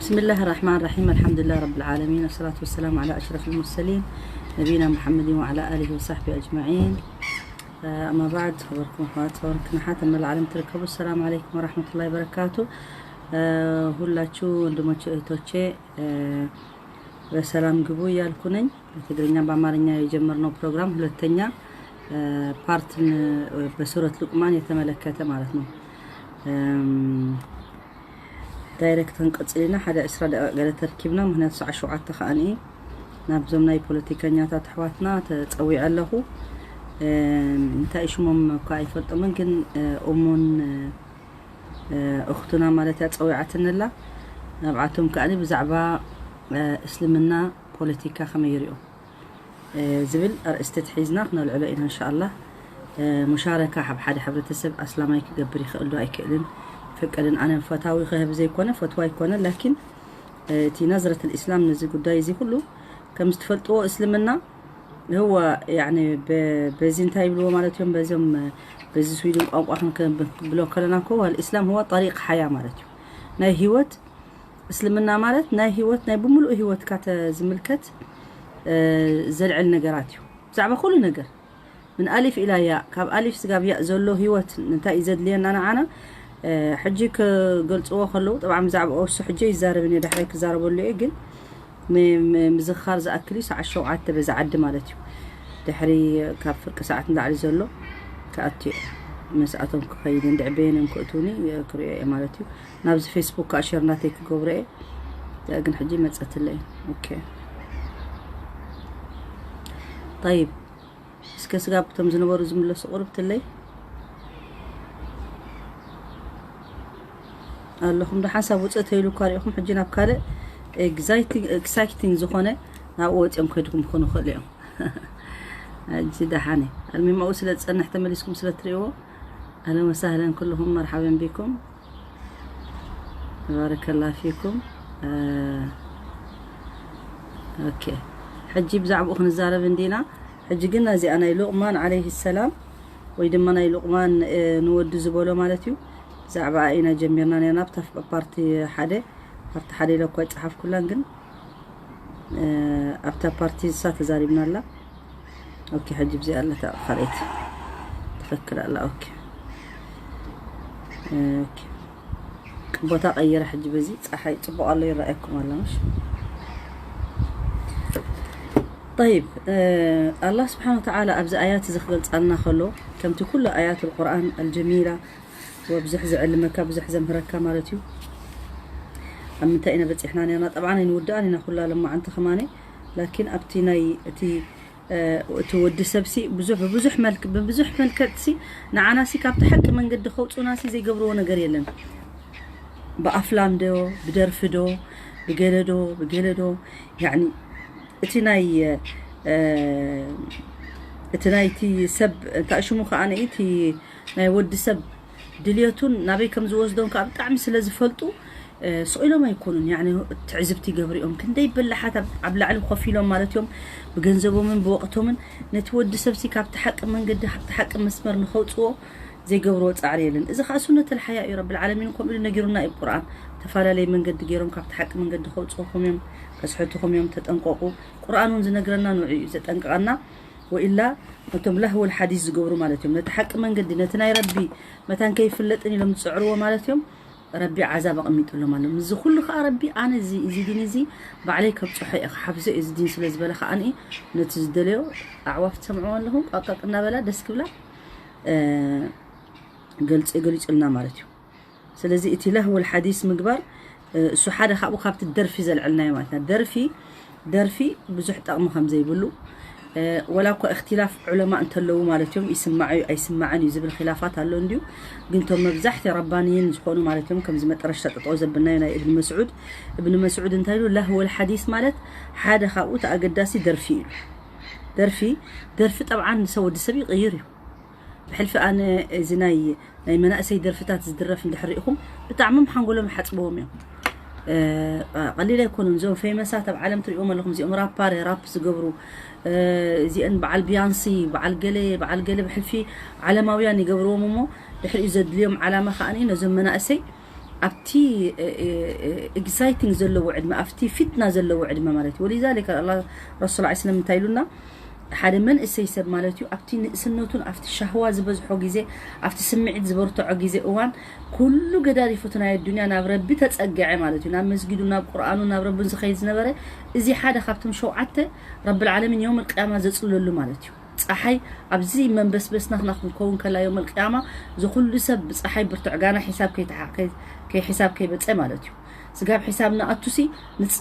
بسم الله الرحمن الرحيم. الحمد لله رب العالمين، والصلاة والسلام على أشرف المرسلين نبينا محمد وعلى آله وصحبه أجمعين. أما بعد، خبركم أخوات ወርክንሓት መላ ዓለም ትርከቡ፣ السلام عليكم ورحمة الله وبركاته። ሁላችሁ ወንድሞቼ እህቶቼ በሰላም ግቡ እያልኩ ነኝ። በትግርኛ በአማርኛ የጀመርነው ፕሮግራም ሁለተኛ ፓርትን በሱረት ሉቅማን የተመለከተ ማለት ነው። ዳይሬክት ክንቀጽል ኢና። ሓደ ዕስራ ደቂቕ ገለ ተርኪብና፣ ምክንያቱ ሰዓት ሸውዓተ ከኣኒ ናብዞም ናይ ፖለቲከኛታት ኣሕዋትና ተጸዊዐ ኣለኹ። እንታይ ሽሞም እኳ ኣይፈልጦምን፣ ግን እሙን እኽቱና ማለት እያ ጸዊዓትንላ። ናብዓቶም ከኣኒ ብዛዕባ እስልምና ፖለቲካ ከመይ ይሪኦ ዝብል ኣርእስቲ ትሒዝና ክነልዕሎ ኢና እንሻኣላ። ሙሻረካ ሓብ ሓደ ሕብረተሰብ ኣስላማይ ክገብር ይኽእል ዶ ኣይክእልን ፈቀድን ኣነ ፈታዊ ክህብ ዘይኮነ ፈትዋ ኣይኮነ፣ ላኪን እቲ ነዝረት ልእስላም ነዚ ጉዳይ እዚ ኩሉ ከም ዝትፈልጥዎ እስልምና ህዋ ያኒ በዚ እንታይ ይብልዎ ማለት እዮም በዚም በዚ ስዊድን ቋንቋ ክንብሎ ከለና ኮ ልእስላም ህዋ ጠሪቅ ሓያ ማለት እዩ። ናይ ህይወት እስልምና ማለት ናይ ህይወት ናይ ብምሉእ ህይወትካ ዝምልከት ዘልዕል ነገራት እዩ። ብዛዕባ ኩሉ ነገር ምን ኣሊፍ ኢላ ያ ካብ ኣሊፍ ስጋብ ያ ዘሎ ህይወት እንታይ እዩ ዘድልየና ንዓና ሕጂ ክገልፅዎ ከለዉ ጠብዓ ብዛዕባ ኦሱ ሕጂ ይዛረብን እየ ዳሕራይ ክዛረበሉ እየ። ግን ምዝኻር ዝኣክል እዩ ሰዓት ሸውዓተ በዛ ዓዲ ማለት እዩ። ድሕሪ ካብ ፍርቂ ሰዓት ንላዕሊ ዘሎ ክኣቱ እየ። መስኣቶም ክኸይድ እንድዕ በየን እዮም ክእትውኒ ክሪኦ እየ ማለት እዩ። ናብዚ ፌስቡክ ከዓ ሸር ናተይ ክገብሮ እየ። እዚኣ ግን ሕጂ መፀትለይ። ኦኬ ጠይብ እስከ ስጋብ እቶም ዝነበሩ ዝምለሱ ቁርብትለይ ኣለኹም ዶ ሓንሳብ ውፅእ ተይሉ እኳ ሪኢኹም ሕጂ ናብ ካልእ ኤክሳይቲንግ ዝኾነ ናብኡ ወፂኦም ከድኩም ክኾኑ ይኽእሉ እዮም። ሕጂ ደሓነ ኣልሚማኡ ስለ ዝፀንሕ ተመሊስኩም ስለ ትሪእዎ ኣለን ወሳህለን ኩልኹም መርሓበን ቢኩም። ባረከላ ፊኩም። ኦኬ ሕጂ ብዛዕባኡ ክንዛረብ እንዲና። ሕጂ ግን ናዚኣ ናይ ሉቕማን ዓለይሂ ሰላም ወይ ድማ ናይ ሉቕማን ንወዲ ዝበሎ ማለት እዩ። ብዛዕባ ኢና ጀሚርና ነርና ኣብታ ፓርቲ ሓደ ፓርቲ ሓደ ኢለ እኳ ይፀሓፍኩላን ግን ኣብታ ፓርቲ እሳ ተዛሪብና ኣላ። ኦኬ ሕጂ ብዚኣ ኣለታ ካልኣይቲ ትኽክል ኣላ። ኦኬ ኦኬ ቦታ ቀይረ ሕጂ በዚ ፀሓይ ፅቡቕ ኣሎ ይረኣየኩም ኣሎ ምሽ? طيب ኣላህ ስብሓን ወተዓላ ኣብዚ ኣያት እዚ ክገልፃልና ከሎ ከምቲ ኩሉ ኣያት ልቁርኣን ኣልጀሚላ ወብዙሕ ዝዕልመካ ብዙሕ ዘምህረካ ማለት እዩ። ኣብ ምንታይ ኢና በፂሕና ነርና ጠብዓን ኣይንውድኣን ኢና ኩላ ለማዓንቲ ከማነ ላኪን ኣብቲ ናይ እቲ እቲ ወዲ ሰብሲ ብዙሕ ብብዙሕ መልክ ብብዙሕ መልክዕሲ ንዓናሲ ካብቲ ሓቂ መንገዲ ከውፁናሲ ዘይገብርዎ ነገር የለን። ብኣፍላም ዶ ብደርፊ ዶ ብገለ ዶ ብገለ ዶ ያኒ እቲ ናይ እቲ ናይቲ ሰብ እንታይ ሽሙ ከዓ እቲ ናይ ወዲ ሰብ ድልየቱን ናበይ ከም ዝወስዶን ከዓ ብጣዕሚ ስለ ዝፈልጡ ስቕ ኢሎም ኣይኮኑን። ያኒ ትዕዝብቲ ይገብሩ እዮም። ክንደይ በላሓት ኣብ ላዕሊ ኮፍ ኢሎም ማለት እዮም ብገንዘቦምን ብወቕቶምን ነቲ ወዲ ሰብሲ ካብቲ ሓቂ መንገዲ ካብቲ ሓቂ መስመር ንኸውፅዎ ዘይገብርዎ ፃዕሪ የለን። እዚ ከዓ ሱነት ኣልሓያ እዩ። ረብል ዓለሚን ከምኡ ኢሉ ነጊሩና እዩ ቁርኣን። ተፈላለየ መንገዲ ገይሮም ካብቲ ሓቂ መንገዲ ከውፅኹም እዮም፣ ከስሕትኹም እዮም፣ ተጠንቀቁ። ቁርኣን እውን ዝነግረና ንዑ እዩ ዘጠንቅቐና። ወኢላ ነቶም ላህወል ሓዲስ ዝገብሩ ማለት እዮም ነቲ ሓቂ መንገዲ ነቲ ናይ ረቢ መታን ከይፍለጥን ኢሎም ዝፅዕርዎ ማለት እዮም። ረቢ ዓዛብ ኣቐሚጡሎም ኣሎ። ምስዚ ኩሉ ከዓ ረቢ ኣነ እዚ እዚ ዲን እዚ ባዕለይ ከብፅሖ እየ ክሓፍዞ እየ እዚ ዲን ስለ ዝበለ ከዓ ነቲ ዝደለዮ ኣዕዋፍ ትሰምዕዎ ኣለኹም ቃቃቅ እናበላ ደስ ክብላ ገልፂ ገሊፁልና ማለት እዩ። ስለዚ እቲ ለህወል ሓዲስ ምግባር እሱ ሓደ ካብኡ ካብቲ ደርፊ ዘልዕልናዮ ማለት ና ደርፊ ደርፊ ብዙሕ ጠቕሚ ከም ዘይብሉ ወላ እኳ እክትላፍ ዑለማ እንተለዉ ማለት እዮም ይስማዕ እዩ ኣይስማዕን እዩ ዝብል ኪላፋት ኣሎ እንድዩ። ግን ቶም መብዛሕቲ ረባንይን ዝኾኑ ማለት እዮም ከምዚ መጠረሽታ ጠጠው ዘብልናዮ ናይ እብን መስዑድ እብን መስዑድ እንታይ ኢሉ ለህወል ሓዲስ ማለት ሓደ ካብኡ ተኣገዳሲ ደርፊ እዩ። ደርፊ ደርፊ ጠብዓን ንሰብ ወዲ ሰብ ይቕይር እዩ። ብሕልፊ ኣነ እዚ ናይ ናይ መናእሰይ ደርፍታት ዝድረፍ እንድሕር ሪኢኹም ብጣዕሚ ሓንጎሎም ሓፅብዎም እዮም። ቀሊል ኣይኮኑን እዞም ፌመሳት ኣብ ዓለም ትሪእዎም ኣለኹም እዚኦም ራፓር ራፕ ዝገብሩ እዚአን በዓል ቢያንሲ በዓል ገለ በዓል ገለ ብሕልፊ ዓለማውያን ይገብርዎም እሞ ድሕሪኡ ዘድልዮም ዓላማ ከዓ ነዞም መናእሰይ ኣብቲ ኤክሳይቲንግ ዘለዎ ዕድመ ኣብቲ ፊትና ዘለዎ ዕድመ ማለት እዩ ወሊዛሊከ ኣላ ረሱል ላ ስለም እንታይ ኢሉና ሓደ መንእሰይ ሰብ ማለት እዩ ኣብቲ ንእስነቱን ኣብቲ ሻህዋ ዝበዝሖ ግዜ ኣብቲ ስምዒት ዝበርትዖ ግዜ እዋን ኩሉ ገዳሪፉ እቲ ናይ ኣዱንያ ናብ ረቢ ተጸግዐ ማለት እዩ ናብ መስጊዱ ናብ ቁርኣኑ ናብ ረቡን ዝኸይድ ዝነበረ እዚ ሓደ ካብቶም ሸውዓተ ረብል ዓለሚን የውም ቅያማ ዘጽለሉ ማለት እዩ ፀሓይ ኣብዚ መንበስበስና ክና ክንከውን ከላ ዮም ልቅያማ ዝኩሉ ሰብ ብፀሓይ ብርቱዕ ጋና ሒሳብ ከይሒሳብ ከይበፀ ማለት እዩ ስጋብ ሒሳብ ንኣቱሲ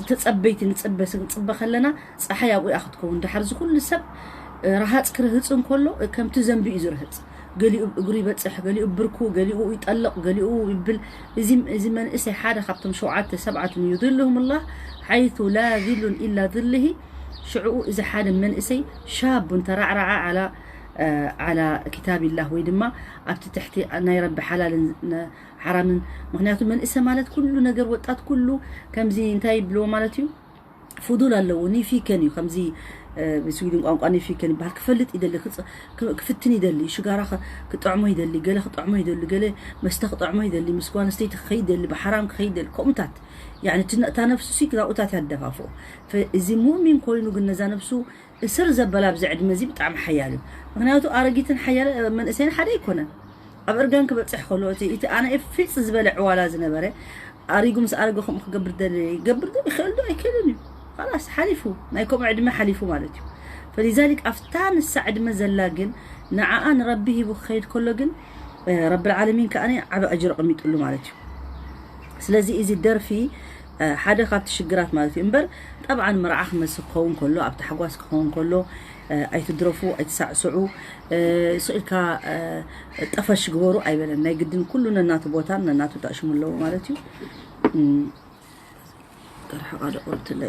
ተፀበይቲ ንፅበ ክንፅበ ከለና ፀሓይ ኣብኡ እያ ክትከውን ድሓር ዝኩሉ ሰብ ረሃፅ ክርህፅ እንከሎ ከምቲ ዘንቢ እዩ ዝርህፅ ገሊኡ እግሩ ይበፅሕ ገሊኡ ብርኩ ገሊኡ ይጠልቕ ገሊኡ ይብል እዚ መንእሰይ ሓደ ካብቶም ሸውዓተ ሰብዓትን ይظلهم الله حيث لا ظل إلا ظله ሽዑኡ እዚ ሓደ መንእሰይ ሻቡን ተራዕራዓ ዓላ ዓላ ኪታቢላህ ወይ ድማ ኣብቲ ትሕቲ ናይ ረቢ ሓላልን ሓራምን ምክንያቱ መንእሰ ማለት ኩሉ ነገር ወጣት ኩሉ ከምዚ እንታይ ይብልዎ ማለት እዩ ፍዱል ኣለዎ ኒፊከን እዩ ከምዚ ብስዊድን ቋንቋ ኒፊከን ይበሃል ክፈልጥ ይደሊ ክፍትን ይደሊ ሽጋራ ክጥዕሞ ይደሊ ገለ ክጥዕሞ ይደሊ ገለ መስተ ክጥዕሞ ይደሊ ምስ ጓንስተይቲ ክኸይድ ይደሊ ብሓራም ክኸይድ ይደሊ ከምኡታት ያኒ እታ ነፍሱ ሲ ናብኡታት ያደፋፍኦ እዚ ሙእሚን ኮይኑ ግን ነዛ ነፍሱ እስር ዘበላ ኣብዚ ዕድመ እዚ ብጣዕሚ ሓያል እዩ ምክንያቱ ኣረጊትን ሓያል መንእሰይን ሓደ ኣይኮነን ኣብ እርጋን ክበፅሕ ከሎ እቲ እቲ ኣነ ፊፅ ዝበለ ዕዋላ ዝነበረ ኣሪጉ ምስ ኣረገ ከምኡ ክገብር ደለ ይገብር ዶ ይኽእል ዶ ኣይክእልን እዩ ላስ ሓሊፉ ናይ ከምኡ ዕድመ ሓሊፉ ማለት እዩ ፈሊዛሊክ ኣብታ ንሳ ዕድመ ዘላ ግን ንዓኣ ንረቢ ሂቡ ክኸይድ ከሎ ግን ረቢ ዓለሚን ከዓ ዓብ ኣጅር ኣቐሚጥሉ ማለት እዩ ስለዚ እዚ ደርፊ ሓደ ካብቲ ሽግራት ማለት እዩ እምበር ጠብዓን መርዓ ክመስል ክኸውን ከሎ ኣብ ታሕጓስ ክኸውን ከሎ ኣይትድረፉ ኣይትሳዕስዑ ስኢልካ ጠፈሽ ግበሩ ኣይበለን ናይ ግድን ኩሉ ነናቱ ቦታን ነናቱ ተእሽሙ ኣለዎ ማለት እዩ ቀርሓ ቃደ ቁርትለ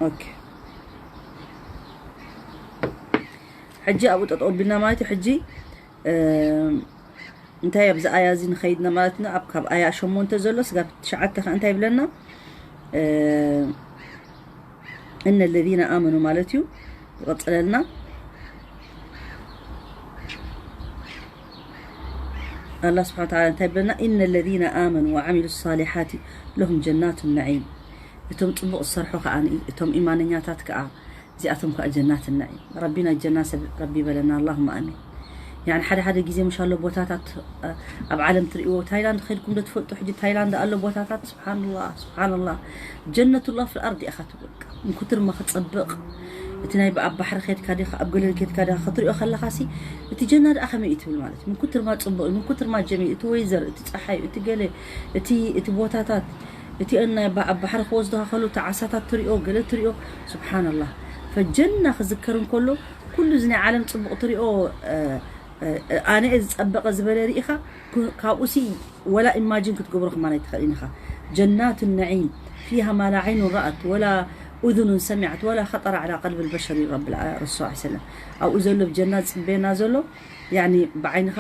ኦኬ ሕጂ ኣብኡ ጠጠው ቢልና ማለት እዩ ሕጂ እንታይ ኣብዚ ኣያ እዚ ንኸይድና ማለት ና ኣብ ካብ ኣያ ሸሞንተ ዘሎ ስጋብ ትሽዓተ ከ እንታይ ይብለና እነ ለዚነ ኣመኑ ማለት እዩ ይቐፅለልና ኣላ ስብሓን ታላ እንታይ ይብለና ኢነ ለዚነ ኣመኑ ወዓሚሉ ሳሊሓት ለሁም ጀናቱ ነዒም እቶም ፅቡቕ ዝሰርሑ ከዓ እቶም ኢማነኛታት ከዓ እዚኣቶም ከዓ ጀናት ነዒም ረቢና ጀና ሰብ ረቢ ይበለና ኣላሁማ ኣሚን ያኒ ሓደ ሓደ ግዜ ምሻሎ ቦታታት ኣብ ዓለም ትርእይዎ ታይላንድ ከይድኩም ዶ ትፈልጡ ሕጂ ታይላንድ ኣሎ ቦታታት ስብሓንላ ስብሓንላ ጀነቱላ ፍልኣርድ ኢኻ ትብል ምንኩትር ማ ክጸብቕ እቲ ናይ ኣብ ባሕሪ ከድካ ዲኻ ኣብ ገለል ከድካ ዲኻ ክትሪኦ ከለኻ ሲ እቲ ጀና ደኣ ከመይ እዩ ትብል ማለት እዩ ምንኩትር ማ ጽቡቕ እዩ ምንኩትር ማ ጀሚል እቲ ወይዘር እቲ ጸሓይ እቲ ገለ እቲ እቲ ቦታታት እቲ ናይ ኣብ ባሕሪ ክወስድካ ከሎ እቲ ዓሳታት ትሪኦ ገለ ትሪኦ ስብሓንላህ ፈጀና ክዝከር እንከሎ ኩሉ እዚ ናይ ዓለም ጽቡቕ ትሪኦ ኣነ ዝጸበቐ ዝበለ ርኢኻ ካብኡ ሲ ወላ ኢማጂን ክትገብሮ ከማን ኣይትኽእልን ኢኻ ጀናቱ ነዒም ፊሃ ማላ ዓይኑን ረኣት ወላ ኡذኑን ሰሚዓት ወላ ኸጠረ ዓላ ቀልቢ ልበሸር እዩ ረቢ ረሱ ሰለም ኣብኡ ዘሎ ብጀና ዝፅበየና ዘሎ ያኒ ብዓይንኻ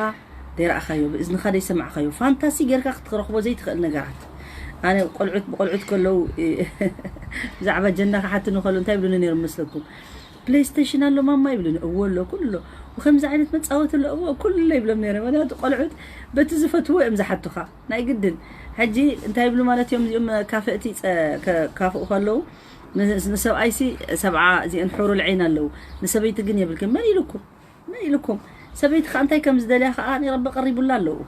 ደይረኣኻዮ ብእዝንኻ ደይሰማዕኻዮ ፋንታሲ ጌርካ ክትረኽቦ ዘይትኽእል ነገራት ኣነ ቆልዑት ብቆልዑት ከለዉ ብዛዕባ ጀና ክሓትኑ ከለዉ እንታይ ይብሉኒ ነይሮም መስለኩም ፕሌይስቴሽን ኣሎ ማማ ይብሉኒ እዎ ኣሎ ኩሉ ኣሎ ወከምዚ ዓይነት መፃወቲ ኣሎ እዎ ኩሉ ኣሎ ይብሎም ነይረ ምክንያቱ ቆልዑት በቲ ዝፈትዎ እዮም ዝሓቱኻ ናይ ግድን ሕጂ እንታይ ይብሉ ማለት እዮም እዚኦም ካፍእቲ ካፍኡ ከለዉ ንሰብኣይሲ ሰብዓ እዚአን ሕሩል ዐይን ኣለዉ ንሰበይቲ ግን የብልክን መን ኢሉኩም መን ኢሉኩም ሰበይቲ ከዓ እንታይ ከም ዝደልያ ከዓ ረቢ ቀሪቡላ ኣለዉ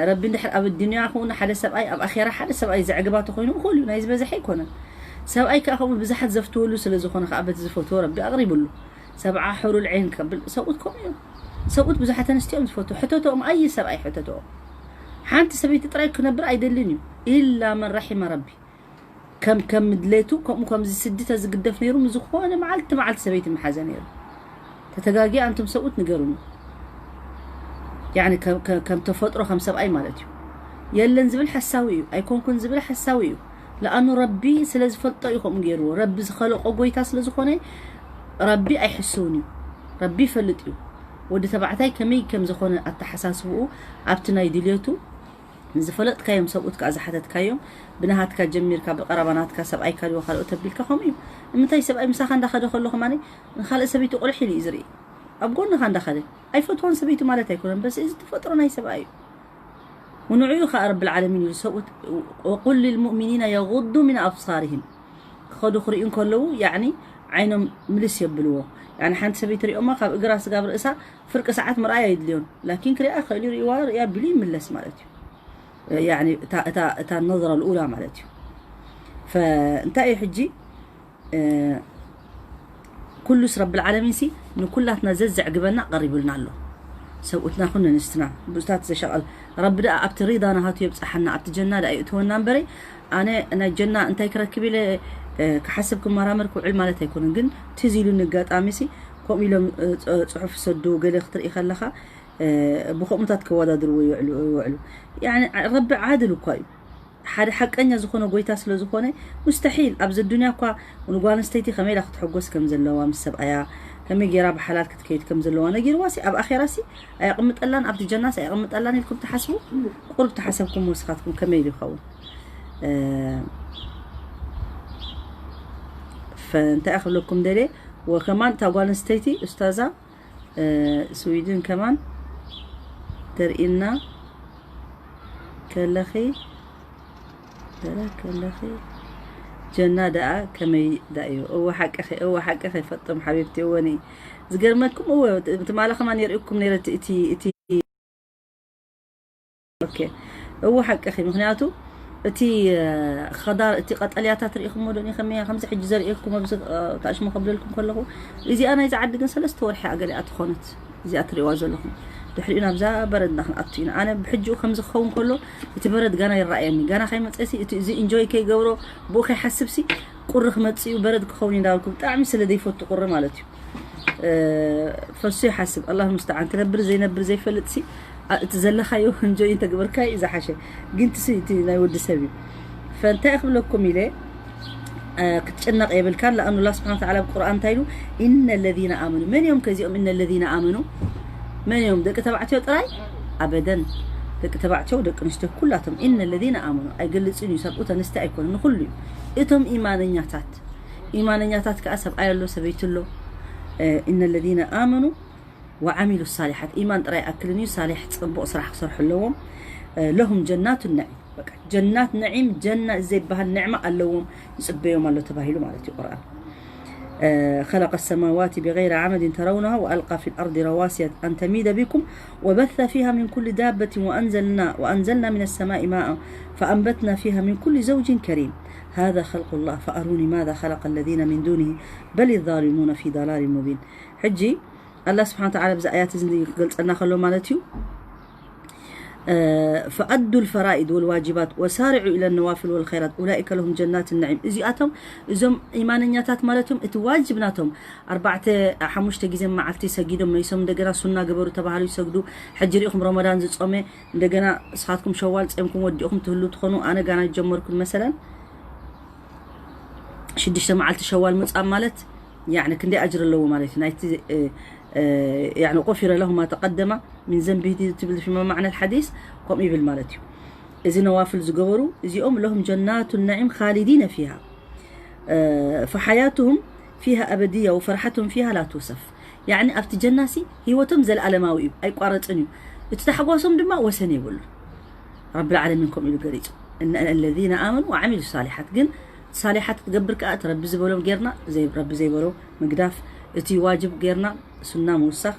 ረቢ እንድሕር ኣብ ኣዱንያ ክውን ሓደ ሰብኣይ ኣብ ኣኼራ ሓደ ሰብኣይ ዘዕግባ ተኮይኑ እኹል እዩ ናይ ዝበዝሐ ኣይኮነን ሰብኣይ ከዓ ከምኡ ብዙሓት ዘፍትወሉ ስለ ዝኾነ ከዓ በቲ ዝፈትዎ ረቢ ኣቕሪቡሉ ሰብዓ ሕሩል ዐይን ከብል ሰብኡት ከምኡ እዮም ሰብኡት ብዙሓት ኣንስቲ እዮም ዝፈትዎ ሕተትኦም ኣይ ሰብኣይ ሕተትኦም ሓንቲ ሰበይቲ ጥራይ ክነብር ኣይደልን እዩ ኢላ መን ረሒመ ረቢ ከም ከም ምድሌቱ ከምኡ ከምዚ ስዲ ተዝግደፍ ነይሩ ንዝኾነ መዓልቲ መዓልቲ ሰበይቲ ምሓዘ ነይሩ ተተጋጊ ኣንቱም ሰብኡት ንገሩኒ ያኒ ከም ተፈጥሮ ከም ሰብኣይ ማለት እዩ የለን ዝብል ሓሳዊ እዩ ኣይኮንኩን ዝብል ሓሳዊ እዩ ለኣኑ ረቢ ስለ ዝፈልጦ እዩ ከምኡ ገይርዎ ረቢ ዝኸለቆ ጎይታ ስለ ዝኾነ ረቢ ኣይሕስውን እዩ ረቢ ይፈልጥ እዩ ወዲ ተባዕታይ ከመይ ከም ዝኾነ ኣተሓሳስብኡ ኣብቲ ናይ ድልየቱ ንዝፈለጥካዮም ሰብኡት ከዓ ዝሓተትካዮም ብናሃትካ ጀሚርካ ብቀረባ ናትካ ሰብኣይካ ድዎ ካልኦት ተቢልካ ከምኡ እዩ ንምንታይ ሰብኣይ ምሳኻ እንዳኸደ ከሎ ከማኒ ንካልእ ሰበይቲ ቁልሕ ኢሉ እዩ ዝርኢ ኣብ ጎንኻ እንዳኸደ ኣይፈትዋን ሰበይቱ ማለት ኣይኮነን። በስ እዚ ተፈጥሮ ናይ ሰብኣይ እዩ። ونعيو خا رب العالمين يسوت وقل للمؤمنين يغضوا من أبصارهم. خدو خريئن كلو يعني عينهم ملس يبلوه. يعني حنت سبيت ريوما خاب إقرا سقاب رئسا فرق ساعات مرآيا يدليون. لكن كريا خيلي ريوا ريا بلي ملس مالتي. يعني تا تا تا النظرة الأولى مالتي. فانت أي حجي، ኩሉስ ረብል ዓለሚን ሲ ንኩላትና ዘዘዕግበና ቀሪቡልና ኣሎ። ሰብኡትና ኩን ኣንስትና ብኡታት ዘሸቐል ረቢ ደኣ ኣብቲ ሪዳ ናሃቱ የብጽሓና፣ ኣብቲ ጀና ደኣ የእትወና እምበረ ኣነ ናይ ጀና እንታይ ክረክብ ኢለ ክሓስብ ክመራመር ክውዕል ማለት ኣይኮነን። ግን ትዝ ኢሉኒ ኣጋጣሚ ሲ ከምኡ ኢሎም ጽሑፍ ሰዱ ገለ ክትርኢ ከለኻ ብኸምኡታት ከወዳድርዎ ይውዕሉ። ረቢ ዓድል እኳ እዩ። ሓደ ሓቀኛ ዝኾነ ጎይታ ስለ ዝኾነ ሙስተሒል ኣብዚ ዱንያ እኳ ንጓል ኣንስተይቲ ከመይ ኢላ ክትሕጎስ ከም ዘለዋ ምስ ሰብኣያ ከመይ ገይራ ብሓላል ክትከይድ ከም ዘለዋ ነጊርዋ ሲ ኣብ ኣኼራ ሲ ኣየቕምጠላን ኣብቲ ጀና ሲ ኣየቕምጠላን ኢልኩም ትሓስቡ? ቁሩብ ተሓሰብኩም ወስኻትኩም ከመይ ኢሉ ይኸውን? ፈእንታይ ክብለኩም ደልየ ወከማን እታ ጓል ኣንስተይቲ ኡስታዛ ስዊድን ከማን ተርእና ከለኺ ደኣ ከለኺ ጀና ደኣ ከመይ ደኣ እዩ? እወ ሓቅኺ፣ እወ ሓቅኺ ፈጥም ሓቢብቲ፣ እወ ኒ ዝገርመኩም እወ ትማሊ ከማን የርእኩም ነይረ እቲ እቲ እቲ ኦኬ እወ ሓቅኺ ምክንያቱ እቲ ኸዳር እቲ ቀጠልያታት ርኢኹሞ ዶ ኒ ከመያ ከምዚ ሕጂ ዘርእየኩም ኣብዚ ታሽሙ ከብለልኩም ከለኹ እዚኣ ናይዚ ዓዲ ግን ሰለስተ ወርሒ ኣገሊኣ ትኾነት እዚኣ ትርእዋ ዘለኹም ድሕሪኡ ናብዛ በረድና ክንኣቱ ኢና ኣነ ብሕጂኡ ከምዚ ክኸውን ከሎ እቲ በረድ ጋና ይረኣየኒ ጋና ከይመፀሲ እቲ እዚ እንጆይ ከይገብሮ ብኡ ከይሓስብሲ ቁሪ ክመፅእ እዩ በረድ ክኸውን እንዳበልኩ ብጣዕሚ ስለ ዘይፈቱ ቁሪ ማለት እዩ ፈሱ ይሓስብ ኣላህ ሙስተዓን ክነብር ዘይነብር ዘይፈልጥሲ እቲ ዘለኻዮ እንጆይ እንተግበርካይ እዩ ዝሓሸ ግን ትሲ እቲ ናይ ወዲ ሰብ እዩ ፈእንታይ ክብለኩም ኢለ ክትጨነቕ የብልካን ለኣኑ ላ ስብሓን ተዓላ ብቁርኣን እንታይ ኢሉ ኢነ ለዚነ ኣመኑ መን እዮም ከዚኦም ኢነ ለዚነ ኣመኑ መን እዮም ደቂ ተባዕትዮ ጥራይ ኣበደን ደቂ ተባዕትዮ ደቂ ኣንስትዮ ኩላቶም ኢነ ለዚነ ኣመኑ ኣይገልፅን እዩ ሰብኡት ኣንስቲ ኣይኮነ ንኩሉ እዩ እቶም ኢማነኛታት ኢማነኛታት ከዓ ሰብኣይ ኣሎ ሰበይቲ ኣሎ ኢነ ለዚነ ኣመኑ ወዓሚሉ ሳሊሓት ኢማን ጥራይ ኣክልን እዩ ሳሊሕ ፅቡቕ ስራሕ ክሰርሑ ኣለዎም ለሁም ጀናቱ ነዒም በቃ ጀናት ነዒም ጀና ዘይበሃል ንዕማ ኣለዎም ይፅበዮም ኣሎ ተባሂሉ ማለት እዩ ቁርኣን خلق السماوات بغير عمد ترونها وألقى في الأرض رواسي أن تميد بكم وبث فيها من كل دابة وأنزلنا وأنزلنا من السماء ماء فأنبتنا فيها من كل زوج كريم هذا خلق الله فأروني ماذا خلق الذين من دونه بل الظالمون في ضلال مبين ሕጂ ኣላህ ስብሓን ተዓላ ብዚ ኣያት እዚ ክገልፀልና ከሎ ማለት እዩ ፈኣዱ ልፈራኢድ ወልዋጅባት ወሳርዑ ኢለ ነዋፍል ወልኸይራት ኡላኢከ ለሁም ጀናት ነዒም እዚኣቶም እዞም ኢማነኛታት ማለት እዮም እቲ ዋጅብ ናቶም ኣርባዕተ ሓሙሽተ ግዜ መዓልቲ ሰጊዶም መይሶም እንደገና ሱና ግበሩ ተባሃሉ ይሰግዱ ሕጂ ሪኢኹም ረመዳን ዝፆመ እንደገና ንስኻትኩም ሸዋል ፀምኩም ወዲእኹም ትህሉ ትኾኑ ኣነ ጋና ጀመርኩን መሰለን ሽዱሽተ መዓልቲ ሸዋል ምፃም ማለት ያኒ ክንደይ ኣጅር ኣለዎ ማለት እዩ ናይቲ ያኒ غفر له ما تقدم من ذنبه ትብል في معنى الحديث ከምኡ ይብል ማለት እዩ እዚ ነዋፍል ዝገበሩ እዚኦም لهم جنات النعيم خالدين فيها فحياتهم فيها أبدية وفرحتهم فيها لا توصف ያኒ ኣብቲ ጀናሲ ህይወቶም ዘለኣለማዊ እዩ ኣይቋረፅን እዩ እቲ ታሕጓሶም ድማ ወሰን የብሉ ረቢ ዓለሚን ከምኡ ኢሉ ገሊፁ እነ ለዚነ ኣመኑ ወዓሚሉ ሳሊሓት ግን ሳሊሓት ክትገብር ከዓ እቲ ረቢ ዝበሎ ጌርና ረቢ ዘይበሎ ምግዳፍ እቲ ዋጅብ ጌርና ሱና ምውሳኽ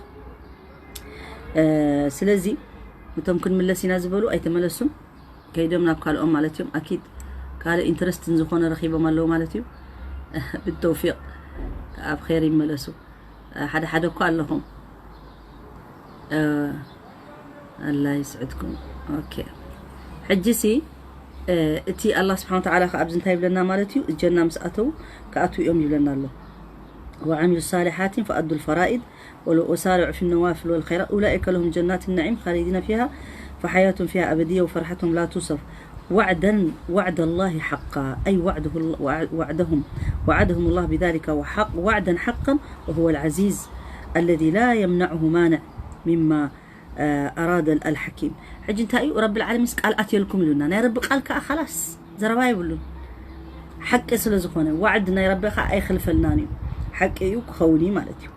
ስለዚ እቶም ክንምለስ ኢና ዝበሉ ኣይተመለሱን ከይዶም ናብ ካልኦም ማለት እዮም ኣኪድ ካልእ ኢንትረስትን ዝኾነ ረኺቦም ኣለዉ ማለት እዩ ብተውፊቅ ኣብ ር ይመለሱ ሓደ ሓደ እኳ ኣለኹም ኣላ ይስዕድኩም ኦኬ ሕጂ ሲ እቲ ኣላ ስብሓን ተዓላ ከ ኣብዚ እንታይ ይብለና ማለት እዩ ጀና ምስ ኣተው ክኣትው እዮም ይብለና ኣሎ ወዓሚሉ ሳሊሓትን ፈኣዱ ልፈራኢድ وسارعوا في النوافل والخيرات أولئك لهم جنات النعيم خالدين فيها فحياة فيها أبدية وفرحتهم لا توصف وعدا وعد الله حقا أي وعده وعدهم وعدهم الله بذلك وحق وعدا حقا وهو العزيز الذي لا يمنعه مانع مما أراد الحكيم ሕጂ እንታይ እዩ ረቢ ዓለሚንስ ቃል ኣትየልኩም ኢሉና ናይ ረቢ ቃል ከዓ ካላስ ዘረባ የብሉን ሓቂ ስለ ዝኾነ ዋዕድ ናይ ረቢ ከዓ ኣይኽልፈልናን እዩ ሓቂ እዩ ክኸውን እዩ ማለት እዩ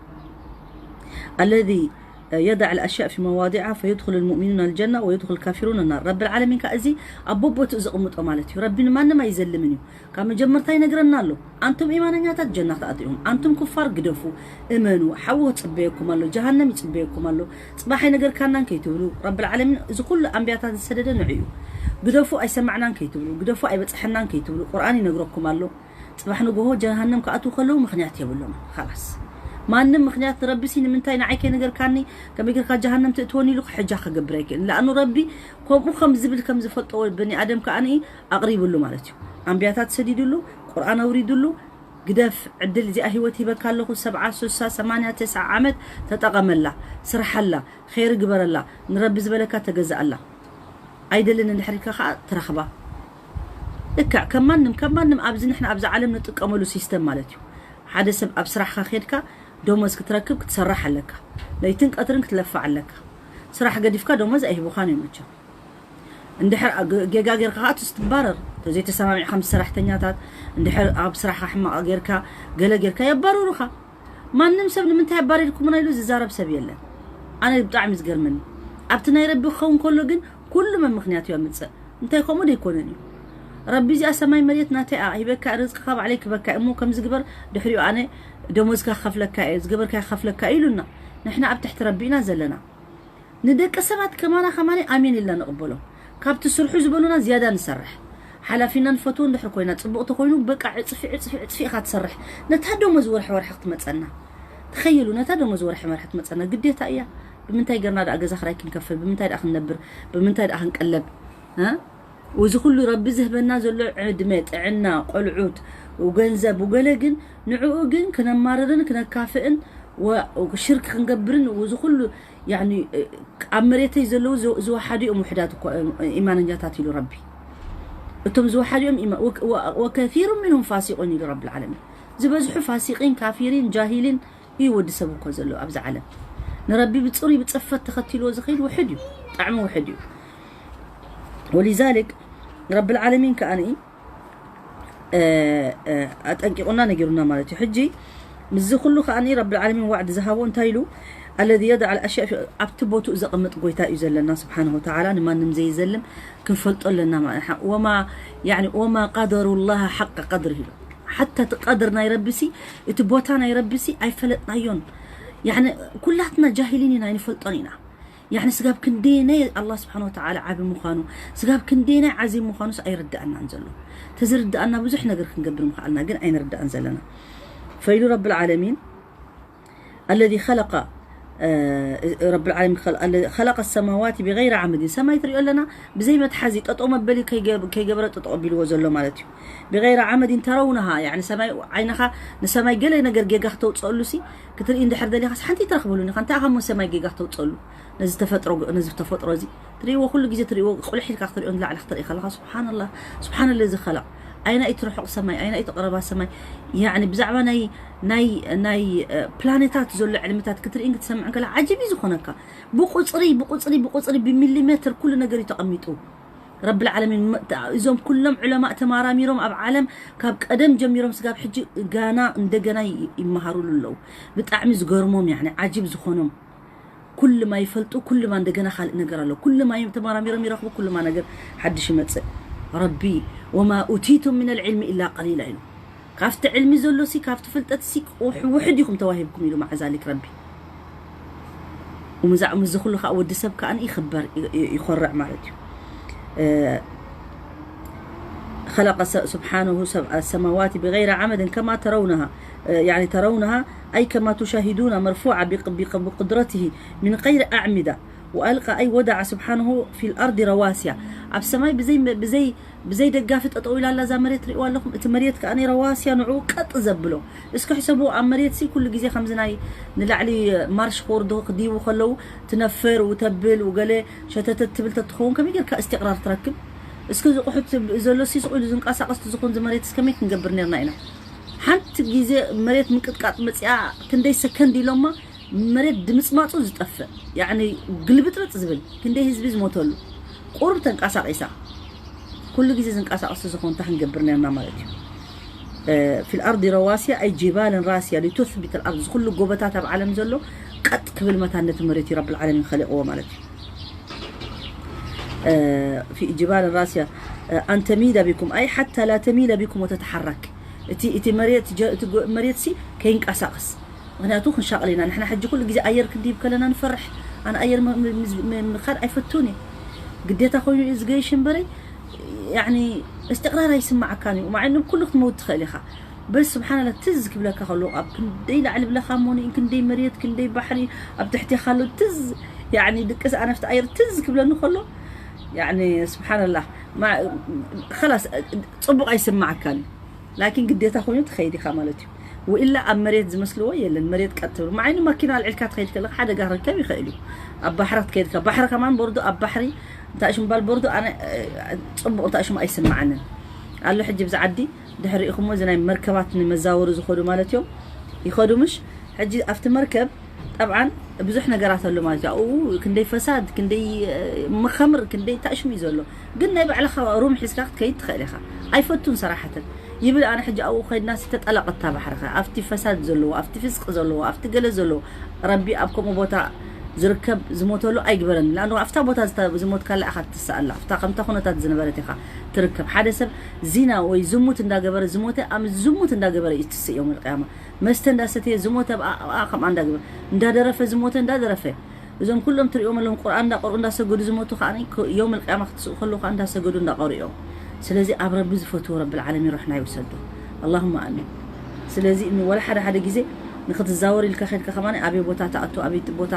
الذي يضع الأشياء في مواضعها فيدخل المؤمنون الجنة ويدخل الكافرون النار። ረብል ዓለሚን ከኣ እዚ ኣብ ቦቦትኡ ዘቕምጦ ማለት እዩ። ረቢ ንማንም ኣይዘልምን እዩ። ካብ መጀመርታ ይነግረና ኣሎ። ኣንቱም ኢማነኛታት ጀና ክትኣትዉ ኢኹም። ኣንቱም ኩፋር ግደፉ፣ እመኑ። ሓዊ ይጽበየኩም ኣሎ፣ ጀሃነም ይጽበየኩም ኣሎ። ጽባሕ ኣይነገርካናን ከይትብሉ፣ ረብል ዓለሚን እዚ ኩሉ ኣንብያታት ዝሰደደ ንዑ እዩ። ግደፉ ኣይሰማዕናን ከይትብሉ፣ ግደፉ ኣይበጽሐናን ከይትብሉ፣ ቁርኣን ይነግረኩም ኣሎ። ጽባሕ ንግሆ ጀሃነም ክኣትዉ ከለዉ ምኽንያት የብሎምን። ኻላስ። ማንም ምኽንያት ንረቢሲ ንምንታይ ንዓይ ከይነገርካኒ ከመይ ጌርካ ጀሃነም ትእትወኒ ኢሉ ክሕጃ ክገብር ኣይክእልን። ለኣኑ ረቢ ከምኡ ከም ዝብል ከም ዝፈልጦ በኒ ኣደም ከኣ ኣቕሪብሉ ማለት እዩ። ኣንብያታት ሰዲድሉ፣ ቁርኣን ኣውሪድሉ፣ ግደፍ ዕድል እዚኣ ህይወት ሂበካ ኣለኹ ሰብዓ፣ ስሳ፣ ሰማንያ፣ ተስዓ ዓመት ተጠቐመላ፣ ስርሓላ፣ ኸይሪ ግበረላ፣ ንረቢ ዝበለካ ተገዛኣላ። ኣይደልን እንድሕር ኢልካ ከዓ ትረኽባ። ልክዕ ከም ማንም ከም ማንም ኣብዚ ንሕና ኣብዚ ዓለም ንጥቀመሉ ሲስተም ማለት እዩ። ሓደ ሰብ ኣብ ስራሕካ ኬድካ ደሞዝ ክትረክብ ክትሰርሕ ኣለካ። ለይትን ቀትርን ክትለፋዕ ኣለካ። ስራሕ ገዲፍካ ደሞዝ ኣይህቡኻን እዮም መቸም። እንድሕር ጌጋ ጌርካ ከዓ ትባረር። ተዘይተሰማሚዕካ ምስ ሰራሕተኛታት እንድሕር ኣብ ስራሕካ ሕማቕ ጌርካ ገለ ጌርካ የባርሩኻ። ማንም ሰብ ንምንታይ ኣባሪርኩምና ኢሉ ዝዛረብ ሰብ የለን። ኣነ ብጣዕሚ ዝገርመኒ ኣብቲ ናይ ረቢ ክኸውን ከሎ ግን ኩሉ መምኽንያት እዩ ኣምፅእ። እንታይ ከምኡ ደይኮነን እዩ። ረቢ እዚኣ ሰማይ መሬት ናተይ እያ ሂበካ ርዝቅካ ባዕለይ ክበካ እሞ ከምዚ ግበር ድሕሪኡ ኣነ ደሞዝካ ክኸፍለካ እየ ዝገበርካ ክኸፍለካ እዩ ኢሉና። ንሕና ኣብ ትሕቲ ረቢ ኢና ዘለና። ንደቂ ሰባት ከማና ከማኒ ኣሜን ኢልና ንቕበሎም። ካብቲ ስርሑ ዝበሉና ዝያዳ ንሰርሕ። ሓላፊና ንፈትዎ እንድሕር ኮይና ጽቡቕ ተኮይኑ በቃ ዕጽፊ ዕጽፊ ዕጽፊ ኢኻ ትሰርሕ። ነታ ደሞዝ ወርሒ ወርሒ ክትመጸና ትኸይሉ ነታ ደሞዝ ወርሒ ወርሒ ትመጸና ግዴታ እያ። ብምንታይ ገርና ደኣ ገዛ ክራይ ክንከፍል ብምንታይ ደኣ ክንነብር ብምንታይ ደኣ ክንቀለብ እ እዚ ኩሉ ረቢ ዝህበና ዘሎ ዕድመ ጥዕና ቆልዑት ገንዘብ ገለ ግን ንዕኡ ግን ክነማርርን ክነካፍእን ሽርክ ክንገብርን እዚ ኩሉ ኣብ መሬተይ ዘለዉ ዝወሓዱ እዮም ውሕዳት እኮ ኢማነኛታት ኢሉ ረቢ። እቶም ዝወሓዱ እዮም ወከሲሩ ምንሁም ፋሲቁን ኢሉ ረቢ ዓለሚን። ዝበዝሑ ፋሲቂን ካፊሪን ጃሂልን እዩ ወዲ ሰብ እኮ ዘሎ ኣብዚ ዓለም። ንረቢ ብፅሩይ ብፅፈት ተኸቲልዎ ዝኸይድ ውሕድ እዩ። ጣዕሚ ውሕድ እዩ። ወሊዛሊክ ረቢ ዓለሚን ከኣ ኣጠንቂቑና ነጊሩና ማለት እዩ። ሕጂ ምስዚ ኩሉ ከኣ ረቢ ዓለሚን ዋዕዲ ዝሃቦ እንታይ ኢሉ? الذي يضع الأشياء في ኣብቲ ቦትኡ ዘቕምጥ ጎይታ እዩ ዘለና ስብሓንሁ ወተዓላ። ንማንም ዘይዘልም ክንፈልጦ ኣለና ማለት ወማ ያኒ ወማ ቀደሩ ላህ ሓቀ ቀድር ኢሉ። ሓታ እቲ ቀድር ናይ ረቢሲ እቲ ቦታ ናይ ረቢሲ ኣይፈለጥናዮን። ያኒ ኩላትና ጃሂሊን ኢና ኣይንፈልጦን ኢና። ያኒ ስጋብ ክንደየናይ ኣላህ ስብሓን ወተዓላ ዓቢ ምዃኑ ስጋብ ክንደየናይ ዓዚም ምዃኑስ ኣይርድኣናን ዘሎ። ተዝርድኣና ብዙሕ ነገር ክንገብር ምኽኣልና ግን ኣይንርድኣን ዘለና። ፈኢሉ ረቢ ልዓለሚን الذي خلق ረቢ ዓለሚን خلق السماوات بغير عمد ሰማይ ትሪኦ ኣለና ብዘይ መትሓዚ ጠጠው መበሊ ከይገበረ ጠጠው ኣቢልዎ ዘሎ ማለት እዩ። بغير عمد ترونها يعني ሰማይ ዓይንኻ ንሰማይ ገለ ነገር ጌጋ ክተውፅኣሉ ሲ ክትርኢ እንድሕር ደሊኻስ ሓንቲ ይትረኽበሉን ኢኻ እንታይ ኢኻ እሞ ሰማይ ጌጋ ክተውፅኣሉ ነዚ ተፈጥሮ ነዚ ተፈጥሮ እዚ ትሪእዎ ኩሉ ግዜ ትሪእዎ ቁልሕ ኢልካ ክትሪኦ ንላዕሊ ክትርኢ ከለኻ ስብሓንላህ ስብሓንለ እዚ ኸለቕ ኣይና እዩ ትርሑቕ ሰማይ ኣይና እዩ ትቐረባ ሰማይ ያኒ ብዛዕባ ናይ ናይ ናይ ፕላኔታት ዘሎ ዕልምታት ክትርኢ ክትሰምዕ ከላ ዓጅብ እዩ ዝኾነካ ብቁፅሪ ብቁፅሪ ብቁፅሪ ብሚሊሜትር ኩሉ ነገር እዩ ተቐሚጡ ረቢ ልዓለሚን እዞም ኩሎም ዑለማእ ተማራሚሮም ኣብ ዓለም ካብ ቀደም ጀሚሮም ስጋብ ሕጂ ጋና እንደገና ይመሃሩሉ ኣለዉ ብጣዕሚ ዝገርሞም ያኒ ዓጅብ ዝኾኖም ኩልማ ይፈልጡ ኩልማ እንደገና ካልእ ነገር ኣሎ ኩልማ ተመራሚሮም ይረኽቡ ኩልማ ነገር ሓድሽ ይመፅእ ረቢ وما أوتيتم من العلم إلا قليلا ኢሉ ካብቲ ዕልሚ ዘሎ ሲ ካብቲ ፍልጠት ሲ ውሕድ ኢኹም ተዋሂብኩም ኢሉ ማዕዛሊክ ረቢ ومزع مزخلو خا ود سب كأن يخبر يخرع مالتي خلق سبحانه سبع سماوات بغير عمد كما ترونها يعني ترونها أي كما تشاهدون مرفوعة بقدرته من غير أعمدة وألقى أي وضع سبحانه في الأرض رواسي ኣብ ሰማይ ብዘይ ብዘይ ብዘይ ደጋፊ ጠጠው ኢላ ኣላ እዛ መሬት ሪእዋ ኣለኹም እቲ መሬት ከዓ ረዋስያ ንዕኡ ቀጥ ዘብሎ እስኪ ሕሰቡ ኣብ መሬት ሲ ኩሉ ግዜ ከምዚ ናይ ንላዕሊ ማርሽ ክወርዱ ክድይቡ ከለዉ ትነፍር ውተብል ውገለ ሸተተት ትብል ተትኸውን ከመይ ጌርካ እስትቅራር ትረክብ እስኪ ዝቁሑት ዘሎ ሲ ስቁ ኢሉ ዝንቀሳቀስ ዝኹን ዝመሬት ከመይ ክንገብር ነርና ኢና ሓንቲ ግዜ መሬት ምንቅጥቃጥ መፅኣ ክንደይ ሰከንድ ኢሎማ መሬት ድምፅማፁ ዝጠፍእ ያኒ ግልብጥብጥ ዝብል ክንደይ ህዝቢ ዝሞተሉ ቁሩብ ተንቀሳቂሳ ኩሉ ግዜ ዝንቀሳቀስ ዝኾን እንታይ ክንገብር ነርና ማለት እዩ في الأرض رواسي أي جبال راسية لتثبت الأرض እዚ ኩሉ ጎበታት ኣብ ዓለም ዘሎ ቀጥ ክብል መታን ነቲ መሬት እዩ ረብል ዓለሚን ኸሊቕዎ ማለት እዩ። في جبال راسية أن تميد بكم أي حتى لا تميل بكم وتتحرك. እቲ እቲ መሬት ጀ- እቲ ጎ- መሬት ሲ ከይንቀሳቀስ። ምክንያቱ ክንሻቕል ኢና ንሕና። ሕጂ ኩሉ ግዜ ኣየር ክንድይብ ከለና ንፈርሕ። ኣነ ኣየር ም- ም- ም- ም- ምኻድ ኣይፈቱን እየ። ግዴታ ኮይኑ እዩ ዝገይሽ እምበረይ። ያኒ እስትቅራር ኣይስማዓካን እዩ። ማዕኑ ኩሉ ክትመውት ትኽእል ኢኻ። በስ ስብሓንላ ትዝ ክብለካ ከሎ ኣብ ክንደይ ላዕሊ ብለኻ እሞ ንእን ክንደይ መሬት ክንደይ ባሕሪ ኣብ ትሕቴኻ ኣሎ ትዝ ያኒ ድቅስ ኣነፍቲ ኣየር ትዝ ክብለኒ ከሎ ያኒ ስብሓንላ ማ- ኸላስ ጽቡቕ ኣይስማዓካን እዩ። ላኪን ግዴታ ኮይኑ ትኸይድ ኢኻ ማለት እዩ። ወኢላ ኣብ መሬት ዝመስልዎ የለን። መሬት ቀጥ ትብል ማዓይኒ ማኪና ኣልዒልካ ትኸይድ ከለካ ሓደጋ ክርከብ ይኽእል እዩ። ኣብ ባሕሪ ክትከይድ ከ ባሕሪ ከማን በርዶ ኣብ ባሕሪ እንታይ ሽምባል በርዶ ኣነ እ፣ ጽቡቕ እንታይ ሽሙ ኣይስምዓንን ኣሎ። ሕጂ ብዛ ዓዲ ድሕሪ ኢኹሞ እዚ ናይ መርከባት ንመዛወሪ ዝኸዱ ማለት እዮም ይኸዱ ምሽ። ሕጂ ኣብቲ መርከብ ጠብዓን ብዙሕ ነገራት ኣሎ ማለት እዩ። ኣብኡ ክንደይ ፈሳድ ክንደይ እ፣ መኸምር ክንደይ እንታይ ሽሙ እዩ ዘሎ። ግን ናይ ባዕልኻ ሩም ሒዝካ ክትከይድ ትኽእል ኢኻ። ኣይፈቱን ሰራሕተን ይብል ኣነ ሕጂ ኣብኡ ከይድና ሲ ተጠለቐታ ባሕርኸ ኣብቲ ፈሳድ ዘለዎ ኣብቲ ፍስቅ ዘለዎ ኣብቲ ገለ ዘለዎ ረቢ ኣብ ከምኡ ቦታ ዝርከብ ዝሞተሉ ኣይግበረን። ለኣንዶ ኣብታ ቦታ ዝተ- ዝሞትካላ ኢኻ ትስኣላ ኣብታ ከምታ ኩነታት ዝነበረት ኢኻ ትርከብ። ሓደ ሰብ ዚና ወይ ዝሙት እንዳገበረ ዝሞተ ኣብ ዝሙት እንዳገበረ እዩ ትስእ የውመል ቅያማ። መስተ እንዳሰተየ ዝሞተ ኣብኣ ኣብኣ ከምኣ እንዳገበረ እንዳደረፈ ዝሞተ እንዳደረፈ እዞም ኩሎም ትሪኦም ኣለዎም ቁርኣን እንዳቀርኡ እንዳሰገዱ ዝሞቱ ከዓ ዮም ልቅያማ ክትስኡ ከለዉ ከዓ እንዳሰገዱ እንዳቀርኡ እዮም። ስለዚ ኣብ ረቢ ዝፈትዎ ረቢ ልዓለሚን ሩሕና ይውሰዱ። ኣላሁማ ኣሚን። ስለዚ ን- ወላ ሓደ ሓደ ግዜ ንክትዛወር ኢልካ ከድካ ከማን ኣበይ ቦታ ትኣቱ ኣበይ ቦታ